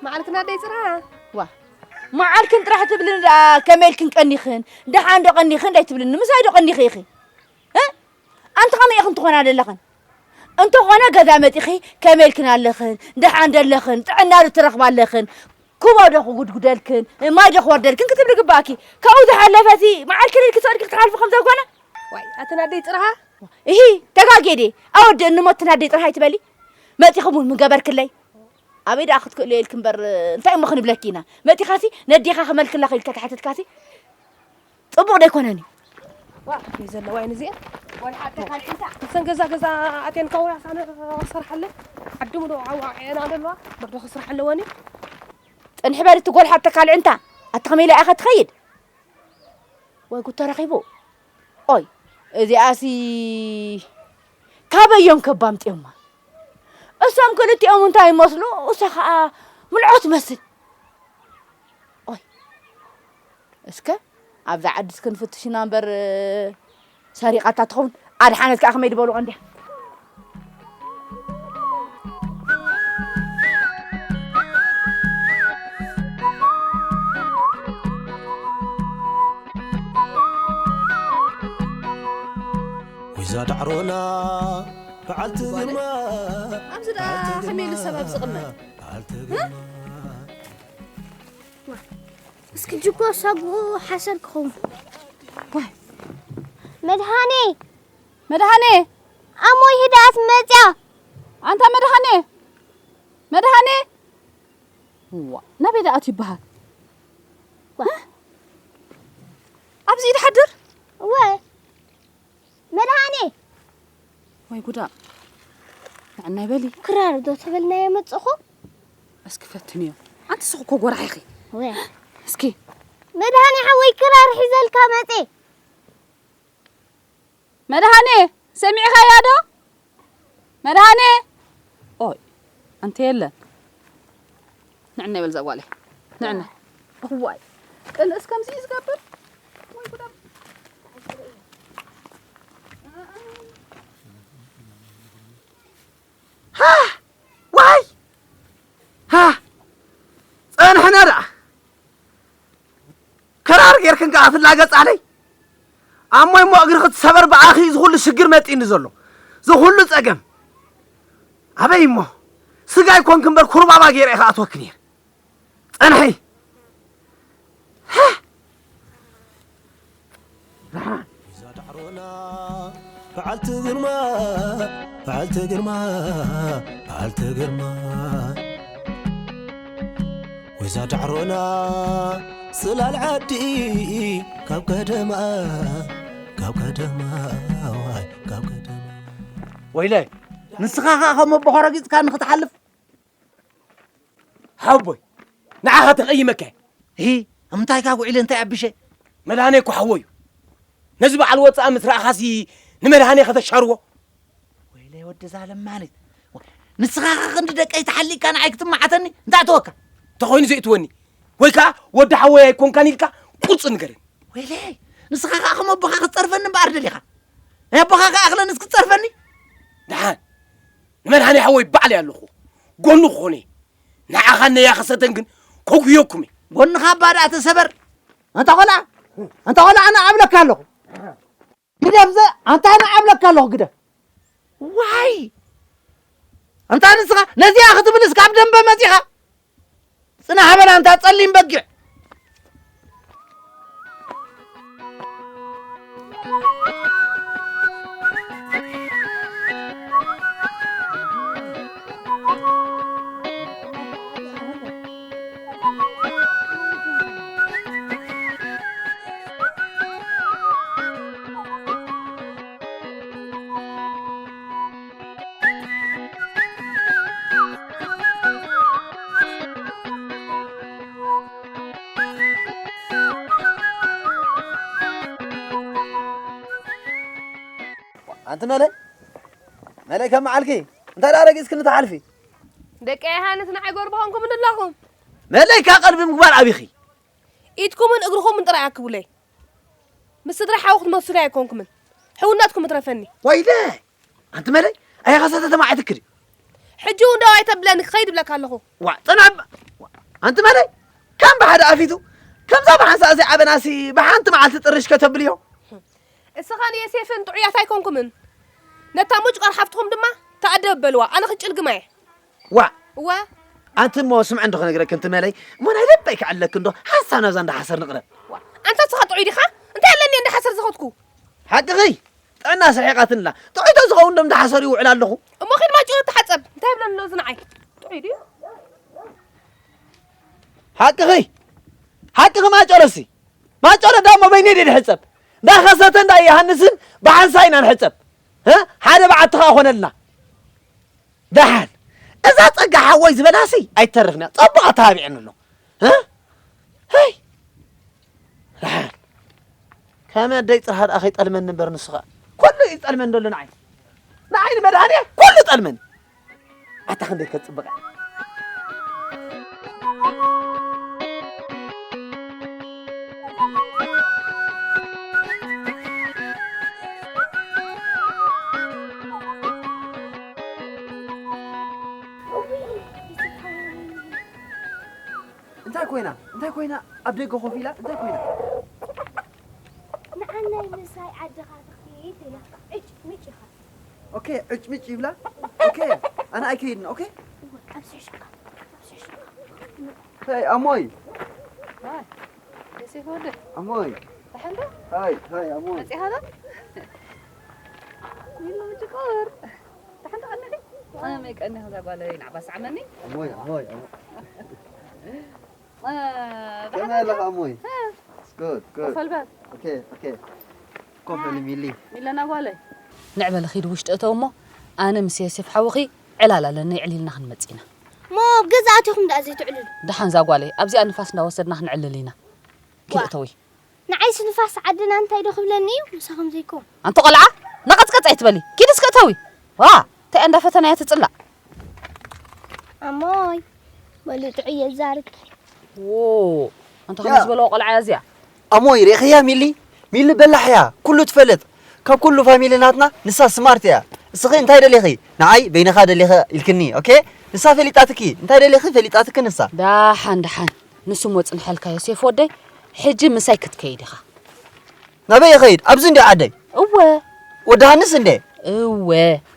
መዓልክን ኣደይ ጽርሃ። ዋ፣ መዓልክን ጥራሕ ትብልን ደኣ፣ ከመይ ኢልክን ቀኒኽን? ደሓን ዶ ቀኒኽን? ደይ ትብልን፣ ምሳይ ዶ ቀኒኺ ኢኺ? እ? ኣንቲ ከመይ ኢኽን ትኾና ዘለኽን? እንተኾነ ገዛ መጺኺ ከመይ ኢልክን ኣለኽን? ደሓን ዶ ኣለኽን? ጥዕና ዶ ትረኽባ ኣለኽን? ኩቦ ዶ ክጉድጉደልክን? ማይ ዶ ክወርደልክን ክትብሊ ግባእኪ። ካብኡ ዝሓለፈ እቲ መዓልክን ኢልኪ ጸድቂ ክትሓልፊ ከም ዘይኮነ። ዋይ፣ ኣትን ኣደይ ጽርሃ። እሂ፣ ተጋጌ ድየ? ኣወድእኒ እሞ ኣትን ኣደይ ጽርሃ ኣይትበሊ። መጺኺ ቡን ምገበርክለይ። ኣበይ ደኣ ክትክእሉ ኢልክን እምበር፣ እንታይ እሞ ክንብለኪ ኢና? መጺኻሲ ነዴኻ ክመልክላ ኢልካ ተሓተትካሲ ጽቡቕ ደይኮነን እዩ። ዋ፣ ከመይ ዘለዋ እየን እዚአን? ወልሓተ ካልዒንታ። እሰን ገዛ ገዛ ኣትየን ከውያ ሳነ ክሰርሓለን። ዓዲ ምዶ ዓዋዕየን ኣለዋ። በርዶ ክስራሕ ኣለወን እዩ። ጽንሒ በል እቲ ጎልሓተ ካልዒንታ። ኣቲ ከመይ ኢላ ኢኻ ትኸይድ? ወይ ጉድ ተረኺቡ። ኦይ፣ እዚኣሲ ካበይ እዮም ከባምጥዮማ? እሶም ክልቲኦም እንታይ ይመስሉ? እሳ ኸኣ ምልዖ ትመስል። ኦይ፣ እስከ ኣብዛ ዓድስ ክንፍትሽ ኢና እምበር፣ ሰሪቓታ ትኸውን። ኣድሓነት ከኣ ከመይ ድበልዋ እንድያ። ወይዛ ዳዕሮና በዓልቲ ግርማ፣ ኣብዚ ደኣ በዓልቲ ከመይ ኢሉ ግርማ፣ ሰብ ኣብዚ ይቕመጥ? በዓልቲ እ? ግርማ። እስኪ ጅጎ ሳጉኡ ሓሰር ክኸውን። ዋይ። መድሃኔ! መድሃኔ! ኣሞይ ህድኣት መጽያ! ኣንታ መድሃኔ! መድሃኔ! ዋ፣ ናበይ ደኣ ኣትዩ ይበሃል? ዋ። እ? ኣብዚ እዩ ድሓድር? እወ። መድሃኔ! ወይ ጉዳ። ንዕናይ በሊ። ክራር ዶ ተበልናዮ መጽኹ? እስኪ ፈትንዮ። ኣንቲ ስኽ እኮ ጎራሕ ኢኺ። ወ። እስኪ። መድሃኔ ሓወይ ክራር ሒዘልካ መጼ። መድሃኔ፣ ሰሚዕኻያ ዶ? መድሃኔ! ኦይ፣ ኣንተ የለን። ንዕና ይበል እዛ ጓለይ። ንዕና። እዋይ፣ ቅንእስ ከምዚ እዩ ዝገብር? ወይ ጉዳ። ሃ! ዋይ! ሃ! ጸንሕና ደኣ። ከራር ጌርክን ከኣ ትላገጻለይ። ኣሞይ እሞ እግሪ ክትሰበር ብኣኺ እዚ ኩሉ ሽግር መጺእኒ ዘሎ። እዚ ኩሉ ጸገም። ኣበይ እሞ? ስጋ ኣይኮንክ እምበር ኩርባባ ጌረ ኢኻ ኣትወክ ነይር። ጸንሒ። በዓልቲ ግርማ፣ በዓልቲ ግርማ፣ በዓልቲ ግርማ። ወይዛ ዳዕሮና ጽላል ዓዲ ካብ ቀደማ፣ ካብ ቀደማ፣ ዋይ፣ ካብ ቀደማ። ወይለይ፣ ንስኻ ኸኣ ከም ኣቦኻ ረጊጽካ ንኽትሓልፍ? ሓወቦይ፣ ንዓኻ ተቐይመካ እየ። ሂ፣ ኣብ ምንታይ እካ ውዒለ እንታይ ኣቢሸ? መድሃኔ እኮ ሓወይ እዩ። ነዚ በዓል ወጻኢ ምስ ረኣኻሲ ንመድሃኔ ከተሻርዎ? ወይለይ ወዲ እዛ ለማኒት። ንስኻ ኸ ክንዲ ደቀይ ተሓሊእካ ንዓይ ክትመዓተኒ? እንታይ እተወካ? እንተኾይኑ ዘይእትወኒ። ወይ ከኣ ወዲ ሓወይ ኣይኮንካን ኢልካ ቁርጺ ንገረኒ። ወይለይ፣ ንስኻ ከኣ ከም ኣቦኻ ክትጸርፈኒ እምበኣር ደሊኻ? ናይ ኣቦኻ ከኣ ኣኽለንስ ክትጸርፈኒ? ደሓን። ንመድሃኔ ሓወይ ባዕለይ ኣለኹ። ጎኑ ክኾነ። ንዓኻን ነያኸሰተን ግን ከጉህየኩም እየ። ጎንኻ እባ ደኣ ተሰበር። ኣንታ ቖልዓ፣ ኣንታ ቖልዓ፣ ኣነ ኣብለካ ኣለኹ። ግደፍ ዘ-፣ ኣንታ ኣነ ኣብለካ ኣለኹ፣ ግደፍ። ዋይ! ኣንታ ንስኻ ነዚኣ ክትብልስ ካብ ደንበ መጺኻ? ጽናሕ በል ኣንታ ጸሊም በጊዕ። ኣንቲ መለይ፣ መለይ፣ ከም መዓልኪ እንታይ ደኣ ረጊጽክኒ ትሓልፊ? ደቂ ዮሃንስ ንዓይ ጎርቢ ኾንኩምኒ ኣለኹም። መለይ፣ ካብ ቀልቢ ምግባር ኣቢኺ። ኢድኩምን እግርኹምን ጥራይ ኣክቡለይ። ምስ ስድራ ሓው ክትመስሉ ኣይኮንኩምን። ሕውነትኩም እትረፈኒ። ወይለ! ኣንቲ መለይ፣ ኣያኻ ሰተ ተማዒትክ ድዩ? ሕጂ እውን ደው ኣይተብለኒ፣ ክኸይድ እብለካ ኣለኹ። ዋ፣ ጽናብ! ዋ፣ ኣንቲ መለይ ከም ብሓደ ኣፊቱ ከምዛ ብሓንሳእ ዘይዓበናሲ ብሓንቲ መዓልቲ ጥርሽ ከተብልዮ። እስኻን የሴፍን ጥዑያት ኣይኮንኩምን። ነታ ሙጭቀር ሓፍትኹም ድማ ተኣደብ በልዋ። ኣነ ክጭልግማ እየ። ዋ እወ። ኣንቲ እሞ ስምዐ እንዶ ክነግረክ እንቲ መለይ እሞ ናይ ልበይ ክዕለክ እንዶ ሓንሳብ ናብዛ እንዳ ሓሰር ንቕረብ። ዋ፣ ኣንታ እስኻ ጥዑይ ዲኻ? እንታይ ኣለኒ እንዳ ሓሰር ዝኸድኩ? ሓቅኺ ጥዕና ስሒቓትንላ ጥዑይ ተዝኸውን ዶ እንዳ ሓሰር ይውዕል ኣለኹ። እሞ ኺድ ማጭሮ ተሓጸብ። እንታይ ይብለኒ ኣሎ እዚ ንዓይ? ጥዑይ ድዩ? ሓቅኺ ሓቅኺ ማጨረሲ ማጨረ ዳሞ በይነ ደ ንሕጸብ። ዳኸሰተ እንዳ ዮሃንስን ብሓንሳ ኢና ንሕጸብ። እ? ሓደ በዓቲ ኸኣ ኾነልና። ደሓን እዛ ጸጋ ሓወይ ዝበላሲ ኣይተርፍን እያ። ጸቡቕ ኣተባቢዕኒ ኣሎ። እ? ሄይ ደሓን ከመ ኣደይ ጽርሃ ደኣ ከይጠልመኒ እምበር ንሱ ኸኣ ኩሉ እዩ ዝጠልመኒ ዘሎ ንዓይ። ንዓይ ንመድሃንየ ኩሉ ጠልመኒ። ኣታ ክንደይ ከጽብቕ እያ። እንታይ ኮይና እንታይ ኮይና ኣብ ደገ ኮፍ ኢላ እንታይ ኮይና? ንዓናይ ምሳይ ዓድኻ ትኽይድ ኢላ ዕጭ ምጭ ኢኻ። ኦኬ ዕጭ ምጭ ይብላ። ኦኬ ኣነ ኣይከይድን። ኦኬ እወ፣ ኣብ ስሕሽካ ኣብ ስሕሽካ። ሄይ ኣሞይ። ዋይ፣ ደሴፍ ወደ ኣሞይ። ደሓን ዶ? ሃይ ሃይ ኣሞይ። መጺኻ ዶ? ይሉ ምጭቆር። ደሓን ዶ ቀኒኺ? ኣነ መይቀኒ ከዛ ጓለይ ንዓባ ሰዓመኒ። ኣሞይ ኣሞይ ኣሞይ። እ፣ ከመይ ደሓን ኣለኻ ዶ? ኣሞይ? እ፣ It's good, good. ኮፈል በል። ኦኬ ኦኬ። ኮፈል ሚሊ። ሚለና ጓለይ። ንዕበሊ ኺድ ውሽጢ እተው እሞ ኣነ ምስ የሴፍ ሓውኺ ዕላል ኣለኒ፣ ዕሊልና ክንመጽእ ኢና። እሞ ኣብ ገዛ ኣቲኹም ደኣ ዘይትዕልሉ? ደሓን እዛ ጓለይ፣ ኣብዚኣ ንፋስ እንዳወሰድና ክንዕልል ኢና። ኪድ ዋ። እተዊ። ንዓይስ ንፋስ ዓድና እንታይ ዶ ክብለኒ እዩ? ምሳኹም ዘይኮን። ኣንቲ ቆልዓ፣ ነቐጽቀጽ ኣይትበሊ። ኪድ እስከ እተዊ። ዋ፣ እንታይ እንዳፈተናያ ትጽላእ? ኣሞይ፣ በሉ ጥዑይ የዛርብ። ዎ፣ ኣንታ ያ። ከምዚ ዝበልዋ ቆልዓ እያ እዚኣ። ኣሞይ፣ ርኢኽያ ሚሊ? ሚሊ በላሕ እያ፣ ኩሉ ትፈልጥ። ካብ ኩሉ ፋሚሊ ናትና ንሳ ስማርት እያ። እስኺ እንታይ ደሊኺ? ንዓይ በይንኻ ደሊኺ ኢልክኒ፣ ኦኬ? ንሳ ፈሊጣትኪ፣ እንታይ ደሊኺ ፈሊጣትኪ ንሳ። ደሓን፣ ደሓን። ንሱ እሞ ጽንሐልካ ዮሴፍ ወደይ፣ ሕጂ ምሳይ ክትከይድ ኢኻ። ናበይ ይኸይድ? ኣብዚ እንዲ ዓደይ? እወ። ወዲ ሃንስ እንዴ? እወ።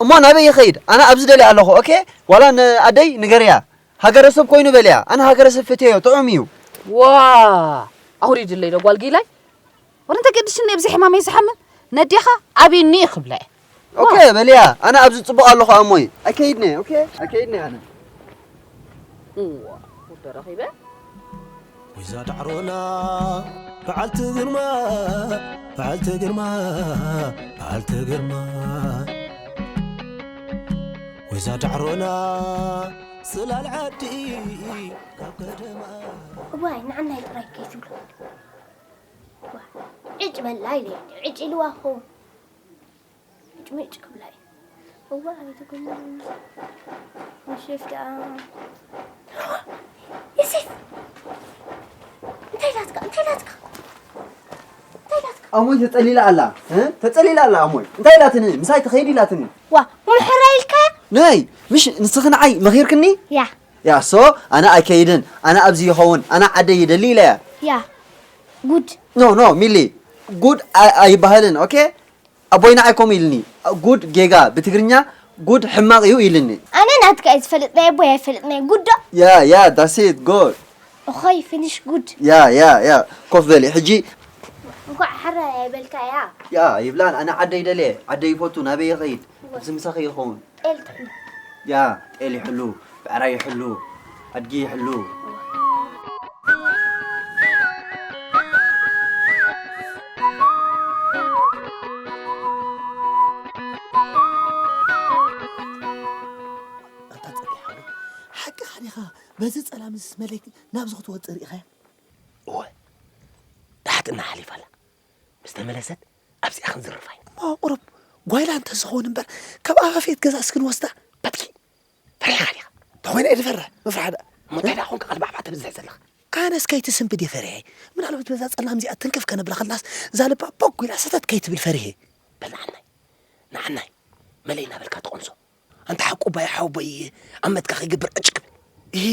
እሞ ናበይ ይኸይድ? ኣነ ኣብዚ ደልየ ኣለኹ፣ ኦኬ? ዋላ ንኣደይ ንገርያ። ሃገረሰብ ኮይኑ በልያ። ኣነ ሃገረሰብ ፈትየዮ፣ ጥዑም እዩ። ዋ! ኣውሪድለይ ዶ ጓል ጊላይ? ወረ እንተ ገድሽኒ ኣብዚ ሕማመይ ዝሓምን ነዴኻ ኣብይኒ ክብላ እየ። ኦኬ፣ በልያ። ኣነ ኣብዚ ጽቡቕ ኣለኹ ኣሞይ። ኣይከይድን እየ፣ ኦኬ? ኣይከይድን እየ ኣነ። እዋ፣ ወዶ ረኺበ። ወይዛ ዳዕሮና በዓልቲ ግርማ፣ በዓልቲ ግርማ፣ በዓልቲ ግርማ። ወይዛ ዳዕሮና ጽላል ዓዲ ካብ ከተማ። እዋይ፣ ንዓናይ ጥራይ ከይትብሎ። ዋ፣ ዕጭ በላ ኢለ፣ ዕጭ ኢልዋ ክኸውን። ምጭ ምጭ ክብላ እዩ። እዋ፣ ኣቤት ጉድ። ምሽፍ ደኣ። ዮሴፍ! እንታይ ኢላትካ? እንታይ ኢላትካ? እንታይ ኢላትካ? ኣሞይ ተጸሊላ ኣላ፣ እ? ተጸሊላ ኣላ ኣሞይ። እንታይ ኢላትኒ? ምሳይ ትኸይድ ኢላትኒ። ዋ፣ ምሕራይ ኢልካያ? ነይ፣ ምሽ ንስኺ ንዓይ መኺርክኒ? ያ። ያ፣ ሶ ኣነ ኣይከይድን። ኣነ ኣብዚ ይኸውን። ኣነ ዓደይ ይደሊ ኢለያ። ያ። ጉድ። ኖ፣ ኖ፣ ሚሊ። ጉድ ኣይ-፣ ኣይበሃልን፣ ኦኬ? ኣቦይ ንዓይ ከምኡ ኢልኒ፣ ጉድ ጌጋ፣ ብትግርኛ ጉድ ሕማቕ እዩ ኢልኒ። ኣነ ናትካ እየ ዝፈልጥ፣ ናይ ኣቦይ ኣይፈልጥ፣ ናይ ጉድ ዶ? ያ፣ ያ፣ that's it, good. እኾይ፣ ፊኒሽ ጉድ። ያ፣ ያ፣ ያ፣ ኮፍ በሊ። ሕጂ እንኳዕ ሕራይ ኣይበልካያ። ያ፣ ይብላን፣ ኣነ ዓደይ ደልየ፣ ዓደይ ይፈቱ፣ ናበይ ይኸይድ? ኣብዚ ምሳኺ ይኸውን። ጤል ትሕሉ። ያ፣ ጤል ይሕሉ፣ ብዕራይ ይሕሉ፣ ኣድጊ ይሕሉ። ኣንታ ጸጋ ሓወይ፣ ሓቅኻ ዲኻ? በዚ ጸላም እዚስ መለይቲ ናብዚ ክትወጽእ ርኢኻያ? እወ፣ ደሓትና ሓሊፋ ኣላ። ምስ ተመለሰት ኣብዚኣ ክንዝርፋ ኢና። እሞ ቁሩብ ጓይላ እንተዝኸውን እምበር፣ ካብ ኣፋፌት ገዛ እስክንወስዳ። በትኪ፣ ፈሪሕኻ ዲኻ? እንታይ ኮይነ እየ ዝፈርሕ? ምፍራሕ ደኣ። እሞ እንታይ ደኣ ኾንካ ቃል ባዕባዕ ተብዝሕ ዘለኻ? ኣነስ ከይትስንብድ እየ ፈሪሐ። ምናልባት በዛ ጸላም እዚኣ ትንክፍ ከነብላ ከለናስ፣ እዛ ልባ ቦግ ኢላ ሰተት ከይትብል ፈሪሐ። በል ንዓናይ፣ ንዓናይ፣ መለይ እናበልካ ትቐምሶ። ኣንታ ሓቁ ባይ ሓወቦይ ኣብ መትካ ከይገብር ዕጭ ክብል። እሂ።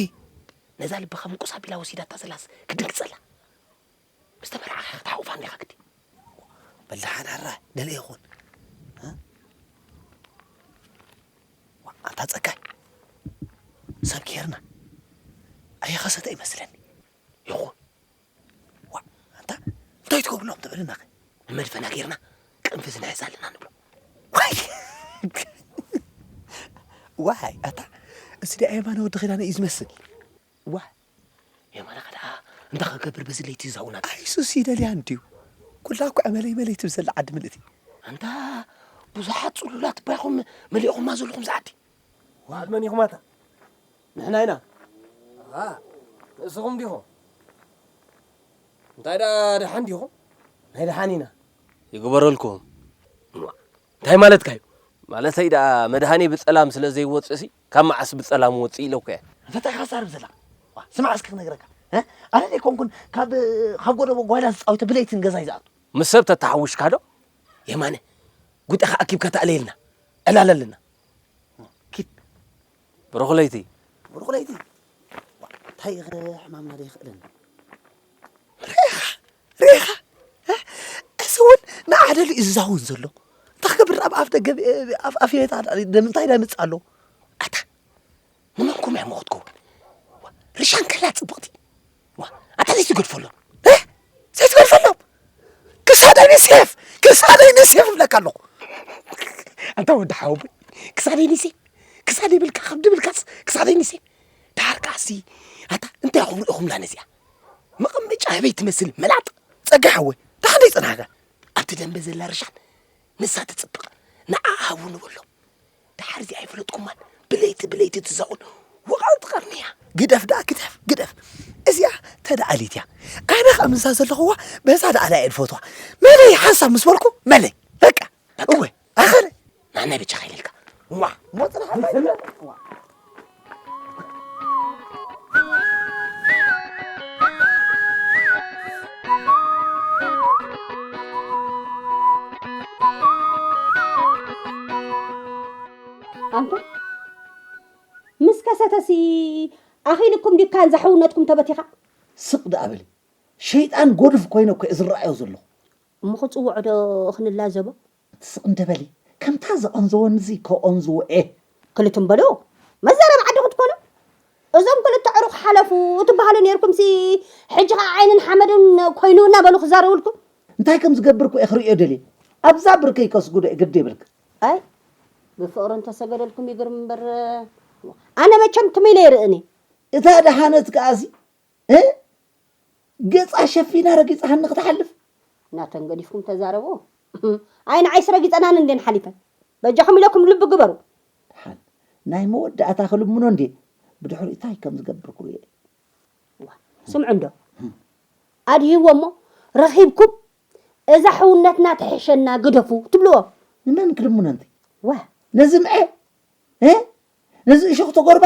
ነዛ ልብኻ ምቁስ ኣቢላ ወሲዳታ ዘላስ ክድንግጸላ። ምስ ተመርዓኻ ክትሓቑፋ እንዲኻ ግዲ። በል ደሓን ኣራ፣ ደለ ይኹን። እ? ዋ፣ ኣንታ ጸጋይ፣ ሰብ ጌርና። ኣይኸሰተ ይመስለኒ። ይኹን። ዋ፣ ኣንታ እንታይ ትገብርሎም ትብልናኸ? ንመድፈና ጌርና ቅንፍዝ ንሕዝ ኣለና ንብሎ። ዋይ! ዋይ፣ ኣታ፣ እዚ ደኣ የማነ ወዲ ኺዳነ እዩ ዝመስል። ዋ፣ የማነ ኸ ደኣ እንታይ ኽገብር በዚ ለይቲ ዝዛውና? ኣይሱስ ይደልያ እንድዩ። ኩላ እኮ መለይ መለይ ትብል ዘላ ዓዲ ምልእቲ። ኣንታ፣ ብዙሓት ጽሉላት እባ ኢኹም መሊእኹማ ዘለኹም እዛ ዓዲ። ዋል መን ኢኹም ኣታ? ንሕና ኢና። ኣ፣ ንስኹም ዲኹም? እንታይ ደኣ ደሓን ዲኹም? ናይ ደሓን ኢና። ይግበረልኩም። እንታይ ማለትካ እዩ? ማለተይ ደኣ መድሃኔ ብጸላም ስለ ዘይወጽእሲ፣ ካብ መዓስ ብጸላም ወጽእ ኢለኩ እየ። እንታይ ኢኻ ትዛረብ ዘለኻ? ዋ፣ ስማዕ እስኪ ክነግረካ። እ? ኣነ ዘይኮንኩን ካብ፣ ካብ ጎደቦ ጓይላ ዝጻወተ ብለይትን ገዛይ ዝኣቱ። ምስ ሰብ ተተሓውሽካ ዶ? የማነ፣ ጉጠኻ ኣኪብካ ተኣለየልና። ዕላለልና። ኪድ። ብሩኽ ለይቲ። ብሩኽ ለይቲ። ዋ፣ እንታይ ኢኸ ሕማምና ዶ ይኽእለና? ርኢኻ? ርኢኻ? እ? እዚ እውን ንዓደሉ እዩ ዝዛውን ዘሎ። እንታይ ክገብር ኣብ ኣፍ ደገ፣ ኣብ ኣፍ ቤት ኣዳ-፣ ንምንታይ ዳምፅ ኣሎ? ኣታ፣ ንመንኩም እያ ሞት ትኸውን? ዋ፣ ርሻን ከላ ጽብቕቲ። ዋ፣ ኣታ ዘይትገድፈሎም። እ? ዘይትገድፈሎም። ክሳደይ ንሴፍ፣ ክሳደይ ንሴፍ እብለካ ኣለኹ። ኣንታ ወዲ ሓወቦይ፣ ክሳደይ ንሴፍ፣ ክሳደይ ብልካ፣ ከብዲ ብልካስ፣ ክሳደይ ንሴፍ። ዳርካሲ፣ ኣታ እንታይ ኢኹም ርኢኹምላ ነዚኣ? መቐመጫ ህበይ ትመስል መላጥ። ጸጋ ሓወይ፣ ዳሓንደይ ጽናሕካ? ኣብቲ ደንበ ዘላ ርሻን ንሳ ትጽብቕ። ንዓ ሃቡ ንበሎ። ደሓር እዚኣ ኣይፈለጥኩማን። ብለይቲ ብለይቲ ትዛቑል ወቓልቲ ቀርኒ እያ። ግደፍ ደኣ ግደፍ፣ ግደፍ። እዚኣ ተደኣሊት እያ። ኣነ ኸኣ ምስዛ ዘለኹዋ በዛ ደኣላ እየ ዝፈትዋ። መለይ ሓንሳብ ምስ በልኩ መለይ። በቃ። እወ፣ ኣኸለ። ናናይ ብቻ ኸይለልካ። ዋ፣ ሞጽና ሓንሳብ። ኣንታ ምስ ከሰተሲ ኣኺልኩም ዲካ ንዛ ሕውነትኩም ተበቲኻ? ስቕ ደኣ በሊ። ሸይጣን ጎድፍ ኮይነ እኮ እየ ዝረኣዮ ዘለኹ። እሞ ክጽውዖ ዶ ክንላዘቦ? ትስቕ እንደ በሊ። ከምታ ዘቐንዘወንዚ ከቐንዝዎ እየ። ክልትም በሉ። መዛረቢ ዓዲ ክትኮኑ? እዞም ክልተ ዕሩኽ ሓለፉ ትበሃሉ ነይርኩምሲ፣ ሕጂ ኸዓ ዓይንን ሓመድን ኮይኑ እናበሉ ክዛረቡልኩም። እንታይ ከም ዝገብር እኮ እየ ክርእዮ ደልየ። ኣብዛ ብርከይ ከስጉዶ እየ ግዲ ይብልክ። ኣይ፣ ብፍቕሪ እንተሰገደልኩም ይግርም እምበር፣ ኣነ መቸም ትም ኢለ ይርእን እየ። እታ ደሓነት ከኣሲ፣ እ? ገጻ ሸፊና ረጊጻ ሃኒ ክትሓልፍ? ናተን ገዲፍኩም ተዛረቡ። ኣይ፣ ንዓይስ ረጊጸናን እንዴን ሓሊፈን። በጃኹም ኢለኩም ልቢ ግበሩ። ደሓን ናይ መወዳእታ ክልምኖ እንዴ? ብድሕሪኡ እንታይ ከም ዝገብር ክርእዮ እየ። ዋ፣ ስምዑ እንዶ። ኣድህይዎ እሞ ረኺብኩም እዛ ሕውነትና ትሕሸና ግደፉ ትብልዎ። ንመን ክልምኖ እንተ? ዋ። ነዚ ምዐ? እ? ነዚ እሾኽ ተጎርባ?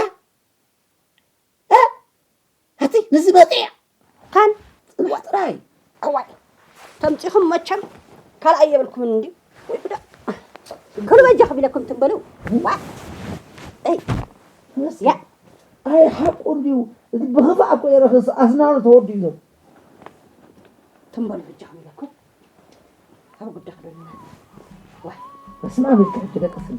እ? ኣቲ ነዚ መጽያ። ካን ጽናሕ ጥራይ። እዋይ። ተምጺኹም መቸም ካልኣይ የብልኩምን እንድዩ። ወይ ብዳ። ክሉ በጃ ክቢለኩም ትንበሉ። ዋ። እይ። ያ። ኣይ ሓቁ እንድዩ። እዚ ብኽፋእ እኮ የረኽስ ኣስናኑ ተወዲኡ ዘሎ። ትንበሉ በጃ ክቢለኩም። ኣብ ጉዳይ ክደልና። ዋይ። በስመ ኣብ ኢልካ ሕጂ ደቅስኒ።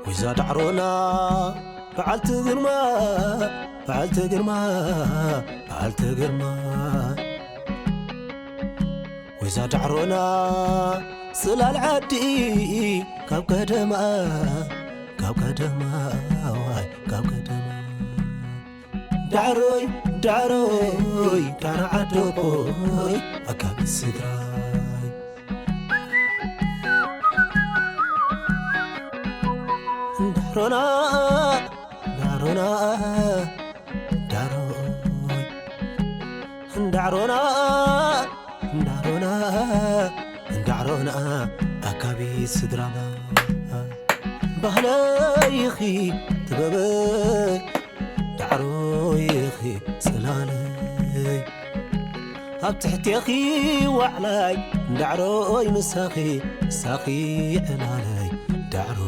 ወይዛ ዳዕሮና በዓልቲ ግርማ፣ በዓልቲ ግርማ፣ በዓልቲ ግርማ። ወይዛ ዳዕሮና ጽላል ዓዲ ካብ ቀደማ፣ ካብ ቀደማ፣ ዋይ፣ ካብ ቀደማ። ዳዕሮይ፣ ዳዕሮይ፣ ዳዕሮ ዓዶቦይ፣ ኣካቢ ስድራይ። ዳዕሮና፣ ዳዕሮና፣ ዳዕሮይ። ዳዕሮና፣ ዳዕሮና፣ ዳዕሮና፣ ኣካቢ ስድራና። ባህለይ ኢኺ ጥበበይ፣ ዳዕሮይ ኢኺ ጽላለይ። ኣብ ትሕቴኺ ዋዕላይ ዳዕሮይ ምሳኺ ሳኺ ዕላለይ ዳዕሮ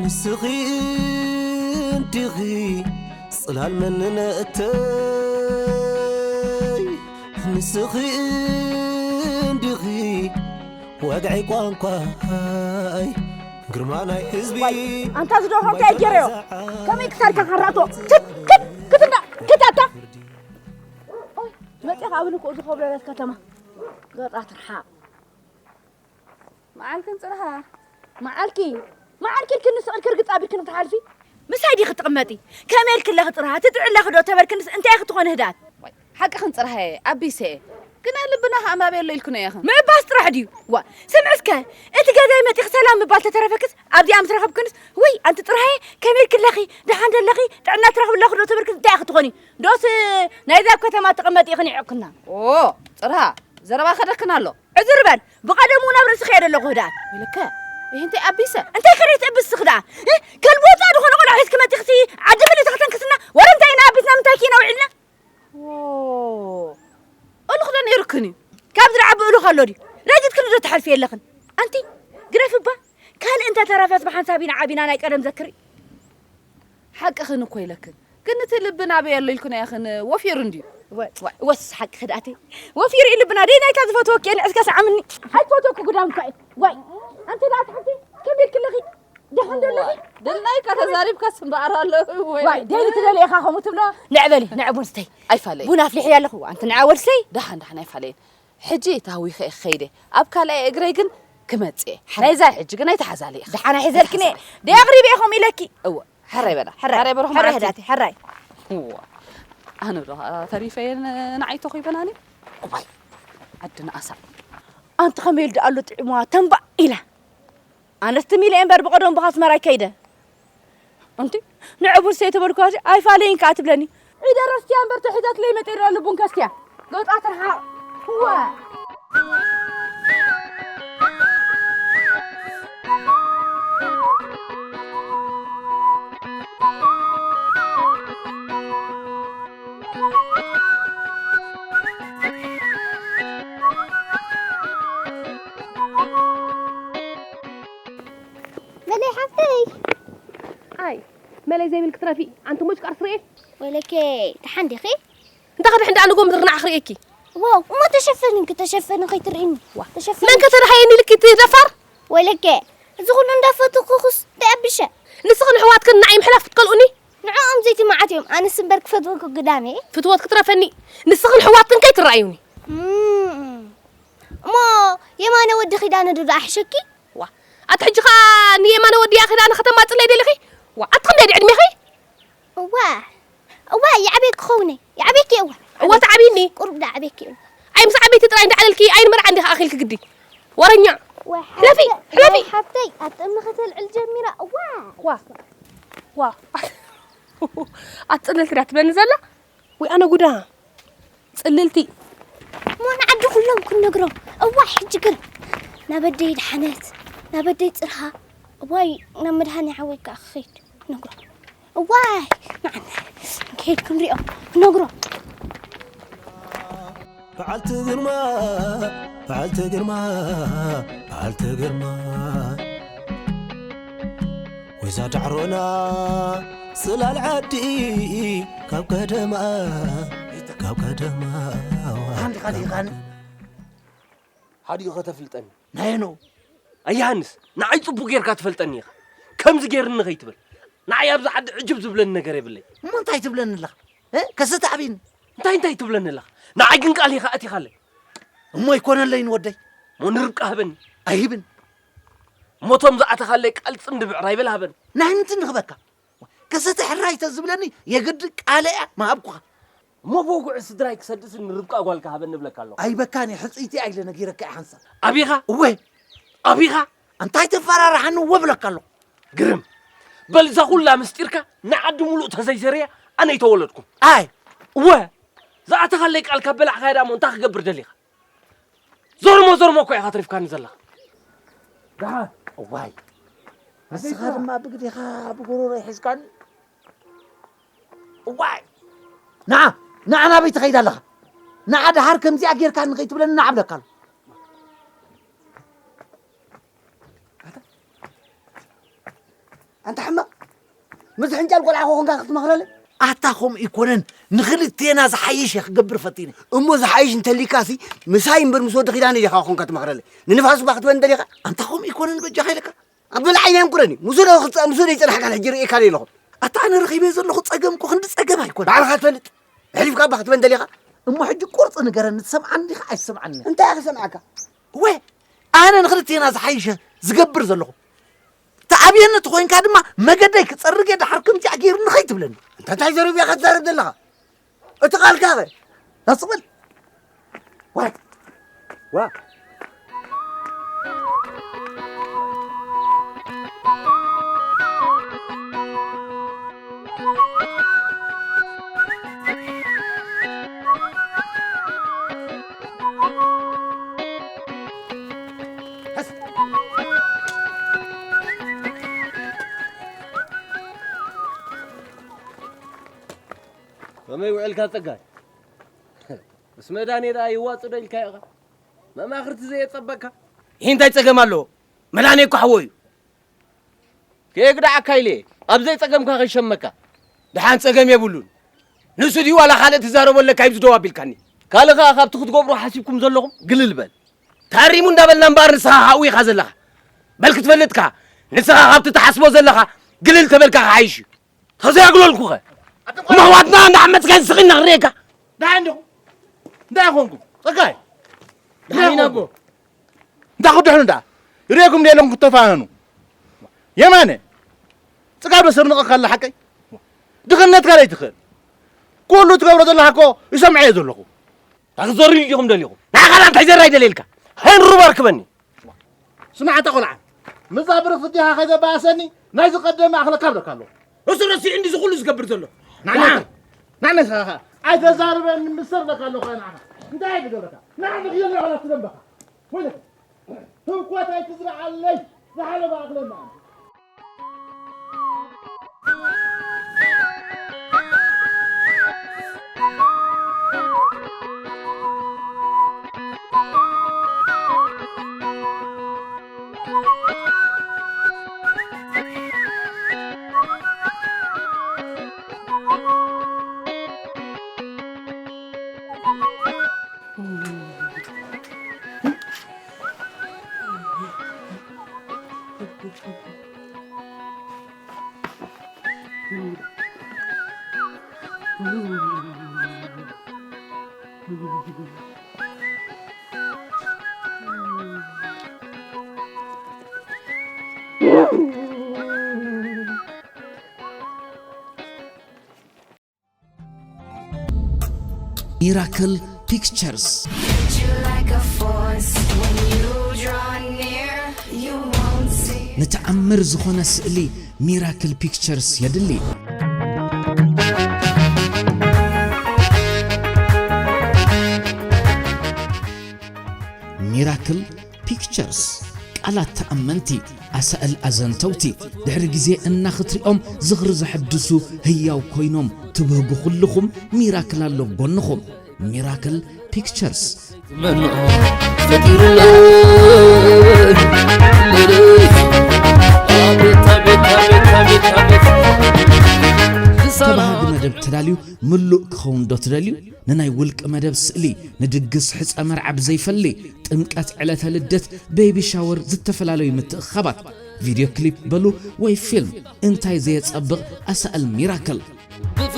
ንስኺ እንዲኺ ጽላል መንነተይ ንስኺ እንዲኺ ወግዒ ቋንቋይ ግርማ ናይ ህዝቢ ዋይ ኣንታ ዝደርሆ እንታይ ገይረዮ ከመይ ክሳድካ ካራእቶ ክት ክት ክት እንዳ ክት ኣታ መፂኻ ኣብ ንክኡ ዝኸብረረት ከተማ ገፃ ትርሓቕ መዓልክን ፅርሃ መዓልኪ መዓልኪ ኢልክኒ ስቕ ኢልኪ ርግፅ ኣቢልክኒ ክትሓልፊ ምሳይ ዲኺ ትቕመጢ ከመይ ኢልክለኺ ፅርሃ ትጥዕለኺ ዶ ተበልክንስ እንታይ ክትኾኒ ህዳት ሓቅኽን ፅርሃየ ኣቢሰ እየ ግና ልብና ከኣ ማበ ኣሎ ኢልክኖ ኢኽን ምእባስ ጥራሕ ድዩ ዋ ስምዒ እስከ እቲ ገዛይ መፂኺ ሰላም ምባል ተተረፈክስ ኣብዚኣ ምስ ረኸብክንስ ውይ ኣንቲ ጥርሃየ ከመይ ኢልክለኺ ደሓን ደለኺ ጥዕና ትረኽብለኺ ዶ ተበልክንስ እንታይ ኢኺ ትኾኒ ዶስ ናይዚ ኣብ ከተማ ትቕመጢ ኢኽን ይዕቅና ኦ ፅርሃ ዘረባ ከደክን ኣሎ ዕዝር በል ብቐደሙ ናብ ርእስኺ እየ ደለኹ ህዳት ኢልከ ይህ እንታይ ኣቢሰ እንታይ ከደይ ትእብስ ስኽዳ ከልቦፃ ዝኾነ ቆልዓ ሒዝኪ መጢኽሲ ዓዲ ምልእቲ ከተንክስና ወረ እንታይ ኢና ኣቢስና ምንታይ ኪና ውዒልና እልኽ ዶ ነይሩክን እዩ ካብዚ ንዓቢ እልኽ ኣሎ ድዩ ረጊፅክኒ ዶ ትሓልፊ የለኽን ኣንቲ ግደፍ እባ ካልእ እንተተረፈስ ብሓንሳብ ኢና ዓቢና ናይ ቀደም ዘክሪ ሓቅኽን እኮ ኢለክን ግን እቲ ልቢ ናበይ ኣሎ ኢልክን ኢኽን ወፊሩ እንድዩ ወስ ሓቂ ክድኣቲ ወፊሩ እዩ ልብና ደይ ናይታ ዝፈትወኪ እየ ንዕስከ ሰዓምኒ ኣይትፈትወኪ ጉዳም እኳ እዩ ዋይ ኣንቲ ደኣ ትሓንቲ ከመይ ኢልክለኺ ደሓን ደለኺ ድልናይካ ተዛሪብካስ እምበኣር ኣሎ ዋይ ደይ ትደሊ ኢኻ ከምኡ ትብሎ ንዕ በሊ ንዕ ቡን ስተይ ኣይፋለይ ቡን ኣፍሊሕ እያ ኣለኹ ኣንቲ ንዓ ወልሰይ ደሓን ደሓን ኣይፋለይን ሕጂ ታዊኸ እየ ክኸይደ ኣብ ካልኣይ እግረይ ግን ክመጽእ እየ ናይዛ ሕጂ ግን ኣይተሓዛሊ ኢኻ ደሓን ኣይሕዘልክን እየ ደይ ኣቕሪበ ኢኹም ኢለኪ እወ ሕራይ በላ ሕራይ ሕራይ በርኹም ሕራይ ዓርኪ። ሕዳቲ ሕራይ እዋ ኣነ ዶ ተሪፈ እየ ንዓይ ተኾይበናኒ እባይ ዓዲ ንኣሳ ኣንቲ ከመይ ኢሉ ደኣ ኣሎ ጥዕምዋ ተንባእ ኢላ ኣነስ ትም ኢለ እየ እምበር ብቐደሙ ብኻ ኣስመራ ኣይከይደ እንቲ ንዕቡን ሰይተበልኳ ኣይፋለይን ከኣ ትብለኒ ዒደ ረስትያ እምበር ተሒዛትለይ መጤ ደኣ ልቡን ከስትያ ገውጣ ትርሓቕ እዋ መለይ ሓፍተይ ኣይ መለይ ዘይብል ክትረፊ ኣንቲ ሞጭ ቃርስ ርኤ ወለኬ ደሓን ዲኺ እንተ ኸድሕን ደኣ ንጎ ምድሪ ንዓ ክርእየኪ ዋው እሞ ተሸፈኒ እንክ ተሸፈኒ ከይትርእኒ ተሸፈኒ መን ከተደሃየኒ ልኪ እቲ ደፋር ወለኬ እዚ ኩሉ እንዳፈተኩኹስ ደይ ኣቢሸ ንስኽን ኣሕዋትክን ንዓይ ምሕላፍ ክትከልኡኒ ንዕኦም ዘይትመዓት እዮም ኣነስ እምበር ክፈትወኪ ግዳም እየ ፍትወት ክትረፈኒ ንስኽን ኣሕዋትክን ከይትረኣዩኒ እሞ የማነ ወዲ ኺዳነ ዶ ደኣ ሕሸኪ ዋ ኣቲ ሕጂ ኸኣ ንየማነ ወዲ እያ ኺዳነ ከተማጽለይ ደሊኺ ዋ ኣቲ ክንደይ ድዕድሜኺ እዋ እዋ ይዓብየኪ ክኸውን እየ ይዓብየኪ እየ እዋ እዋ ትዓብይኒ ቁሩብ ዶ ዓብየኪ እየ ኣይ ምስ ዓበይቲ ጥራይ እንዳዓለልኪ ኣይንመርዓ እንዲኻ ኣኺልኪ ግዲ ወረኛ ሕለፊ ሕለፊ ሓፍተይ ኣጥሚ ከተልዕል ጀሚራ እዋ ዋ ዋ ኣትፅልልቲ ዳ ትብለኒ ዘላ ወይ ኣነ ጉዳ ፅልልቲ እሞ ንዓዲ ኩሎም ክንነግሮም እዋ ሕጂ ግን ናበደይ ድሓነት ናበደይ ፅርሃ እዋይ ናብ መድሃኒ ሓወይ ከዓ ክኸይድ ነግሮ እዋይ ንዓና ከይድ ክንሪኦ ክነግሮ በዓልቲ ግርማ በዓልቲ ግርማ በዓልቲ ግርማ ወይዛ ዳዕሮና ጽላል ዓዲ ካብ ቀደማ ካብ ቀደማ ሓንቲ ካልእ ኢኻኒ ሓዲኡ ከተፍልጠኒ ናየኖ ኣያሃንስ ንዓይ ጽቡቅ ጌርካ ትፈልጠኒ ኢኻ ከምዚ ጌርኒ ከይትብል ንዓይ ኣብዚ ዓዲ ዕጅብ ዝብለኒ ነገር የብለይ እሞ እንታይ ትብለኒ ኣለኻ ከሰተ ዓብይኒ እንታይ እንታይ ትብለኒ ኣለኻ ንዓይ ግን ቃል ኢኻ ኣቲኻለይ እሞ ኣይኮነለይን ወደይ እሞ ንርብቃ ሃበኒ ኣይህብን እሞ ቶም ዝኣተኻለይ ቃል ጽምዲ ብዕራይ በል ሃበኒ ናይ ምንትን ንኽበካ ከሰተ ሕራይ ተዝብለኒ የግዲ ቃለ እያ ምሃብኩኻ እሞ ብወግዒ ስድራይ ክሰድስ ንርብቃ ጓልካ ሃበኒ እብለካ ኣለኹ። ኣይበካን እየ ሕጽይቲ እያ ኢለ ነጊረካ እየ ሓንሳብ። ኣቢኻ? እወ። ኣቢኻ? እንታይ ተፈራርሓኒ እወ እብለካ ኣለኹ። ግርም። በል እዛ ኹላ ምስጢርካ ንዓዲ ሙሉእ ተዘይዘርያ ኣነ ኣይተወለድኩን። ኣይ። እወ። ዝኣተኻለይ ቃል ካብ በላዕካያ ደኣ እሞ እንታይ ክገብር ደሊኻ? ዞርሞ ዞርሞ እኮ ኢኻ ኣትሪፍካኒ ዘለኻ። ደሓን። እዋይ። ንስኻ ድማ ብግዴኻ ብጉሮሮይ ሒዝካኒ። እዋይ! ንዓ፣ ንዓ ናበይ ትኸይድ ኣለኻ? ንዓ ደሓር ከምዚኣ ጌርካ ንኸይትብለኒ ንዓ እብለካ ኣለኹ። ኣንታ ሕማቕ፣ ምስ ሕንጫል ቆልዓ ኮኾንካ ክትመኽረለይ? ኣታ ከምኡ ኣይኮነን፣ ንኽልቴና ዝሓይሽ እየ ክገብር ፈቲነ። እሞ ዝሓይሽ እንተሊካሲ፣ ምሳይ እምበር ምስ ወዲ ኪዳነ ዲኻ ኮንካ ትመኽረለይ? ንንፋስ እባ ክትበን ደሊኻ? ኣንታ ከምኡ ኣይኮነን በጃኻ ኢለካ። ኣብ በላዕ ዓይነይ ኣንቁረኒ። ምስ ወዲ ክጸ-፣ ምስ ወዲ ይጸናሕካ ሕጂ ርእየካ ኣለኹ። ኣታ ኣነ ረኺበ ዘለኹ ጸገም እኮ ክንዲ ጸገም ኣይኮነን። ባዕልኻ ትፈልጥ። ኣሕሊፍካ እባ ክትበን ደሊኻ? እሞ ሕጂ ቁርጺ ንገረኒ፣ ትሰምዓኒ ዲኻ ኣይትሰምዓኒ? እንታይ እየ ክሰምዓካ? ወ-፣ ኣነ ንኽልቴና ዝሓይሸ ዝገብር ዘለኹ። ተኣብየኒ ተኾይንካ ድማ መገደይ ክጸርግ እየ፣ ደሓር ከምዚኣ ገይሩኒ ኸይትብለኒ። እንተ እንታይ ዘረብ እያ ክትዛረብ ዘለኻ? እቲ ቃልካ ኸ? ናስቕ በል። ዋይ። ዋ። ከመይ ውዕልካ ጸጋይ? ምስ መዳኔ ደኣ ይዋጽእ ዶ ኢልካ ኢኻ? መማኽርቲ ዘየጸበካ? ይህ እንታይ ጸገም ኣለዎ? መዳኔ እኮ ሓወይ እዩ። ከየግድዓካ ኢለ እየ፣ ኣብ ዘይጸገምካ ከይሸመካ። ደሓን ጸገም የብሉን። ንሱ ድዩ ዋላ ካልእ ትዛረቦ ኣለካ እዩ ዝደው ኣቢልካኒ? ካልእ ከኣ ካብቲ ክትገብሮ ሓሲብኩም ዘለኹም ግልል በል። ታሪሙ እንዳበልና እምበኣር ንስኻ ካብኡ ኢኻ ዘለኻ። በል ክትፈልጥካ፣ ንስኻ ካብቲ ትሓስቦ ዘለኻ ግልል ተበልካ ክሓይሽ እዩ። ተዘይኣግለልኩኸ? እሞ ኣሕዋትና እንዳዓመጽካ ስኺና ክንርእየካ። ደሓን ዲኹም? እንታይ ኮንኩም? ጸጋይ? ደሓን ኢና ኣቦ። እንታይ ክድሕኑ ደኣ? ይርእየኩም ደየለኹም ክትተፋነኑ። የማነ፣ ጽጋብ በስር ንቐካ ኣላ ሓቀይ? ድኽነትካ ለይትኽእል። ኩሉ ትገብሮ ዘለኻ እኮ ይሰምዐ እየ ዘለኹ። እንታይ ክትዘርዩ ኢኹም ደሊኹም? ንዓኻ ደኣ እንታይ ዘራይ ደልየልካ? ሃይን ሩባ ርክበኒ። ስማዕ ኣታ ቆልዓ፣ ምዛ ብርኽ ፍቲኻ ከይተባእሰኒ ናይዚ ቀደም ማእኽለካ እብለካ ኣለኹ። እሱ ረሲዑ እንዲ ዝኹሉ ዝገብር ዘሎ። ንዓና፣ ንዓና። ንዓና ስኻ ኸኣ ኣይተዛርበኒ ምሰር እብለካ ኣለኹ ንዓኻ። እንታይ እየ ዝገብረካ? ንዓኻ ክየለ ዋላ ትደንበኻ። ወይለካ። ህውኮት ኣይትዝርዓለይ። ዝሓለፈ ኣኽለና። ሚራክል ፒክቸርስ። ንተኣምር ዝኾነ ስእሊ ሚራክል ፒክቸርስ የድሊ። ሚራክል ፒክቸርስ፣ ቃላት ተኣመንቲ፣ ኣሳእል ኣዘንተውቲ፣ ድሕሪ ግዜ እናኽትሪኦም ዝኽሪ ዘሐድሱ ህያው ኮይኖም ትብህጉ ኩልኹም፣ ሚራክል ኣሎ ጎንኹም። ሚራክል ፒክቸርስ። ተባሃጊ መደብ ተዳልዩ ምሉእ ክኸውን ዶ ትደልዩ? ንናይ ውልቂ መደብ ስእሊ፣ ንድግስ ሕጸ መርዓ ብዘይፈሊ፣ ጥምቀት፣ ዕለተ ልደት፣ ቤቢ ሻወር፣ ዝተፈላለዩ ምትእኽኻባት፣ ቪድዮ ክሊፕ በሉ ወይ ፊልም፣ እንታይ ዘየጸብቕ ኣሳእል ሚራክል። ኣብ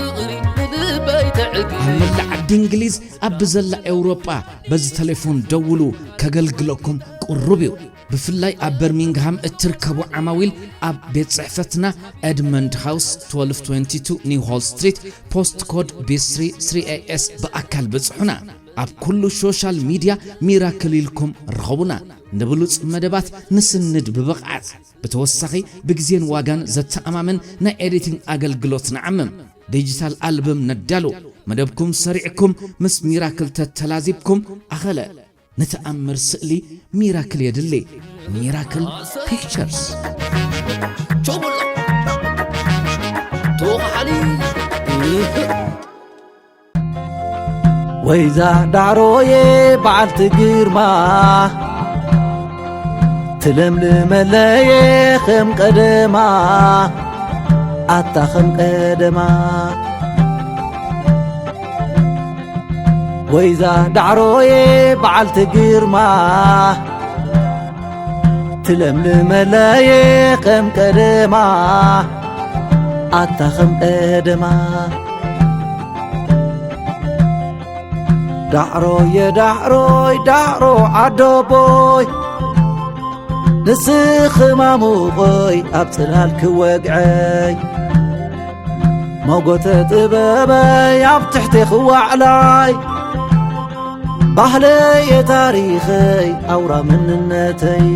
መላእ ዓዲ እንግሊዝ፣ ኣብ ብዘላ ኤውሮጳ በዚ ተሌፎን ደውሉ፣ ከገልግለኩም ቅሩብ እዩ። ብፍላይ ኣብ በርሚንግሃም እትርከቡ ዓማዊል ኣብ ቤት ጽሕፈትና ኤድመንድ ሃውስ ትወልፍ ትወንቲ ቱ ኒው ሆል ስትሪት ፖስት ኮድ ቢ ስሪ ስሪ ኤ ኤስ ብኣካል ብጽሑና። ኣብ ኩሉ ሶሻል ሚድያ ሚራክል ኢልኩም ርኸቡና። ንብሉጽ መደባት ንስንድ ብብቕዓት። ብተወሳኺ ብግዜን ዋጋን ዘተኣማምን ናይ ኤዲቲንግ ኣገልግሎት ንዓምም። ዲጂታል ኣልበም ነዳሉ። መደብኩም ሰሪዕኩም ምስ ሚራክል ተተላዚብኩም ኣኸለ። ንተኣምር ስእሊ ሚራክል የድሊ። ሚራክል ፒክቸርስ። ቸቡላ ተወኻሓሊ ወይዛ ዳዕሮየ በዓልቲ ግርማ፣ ትለምልመለየ ከም ቀደማ፣ ኣታ ከም ቀደማ። ወይዛ ዳዕሮየ በዓልቲ ግርማ፣ ትለምልመለየ ከም ቀደማ፣ ኣታ ከም ቀደማ። ዳዕሮየ ዳዕሮይ ዳዕሮ ዓዶቦይ፣ ንስኺ ማሙቐይ ኣብ ጽላል ክወግዐይ፣ ሞጎተ ጥበበይ ኣብ ትሕቴኺ ዋዕላይ፣ ባህለየ ታሪኸይ ኣውራ መንነተይ።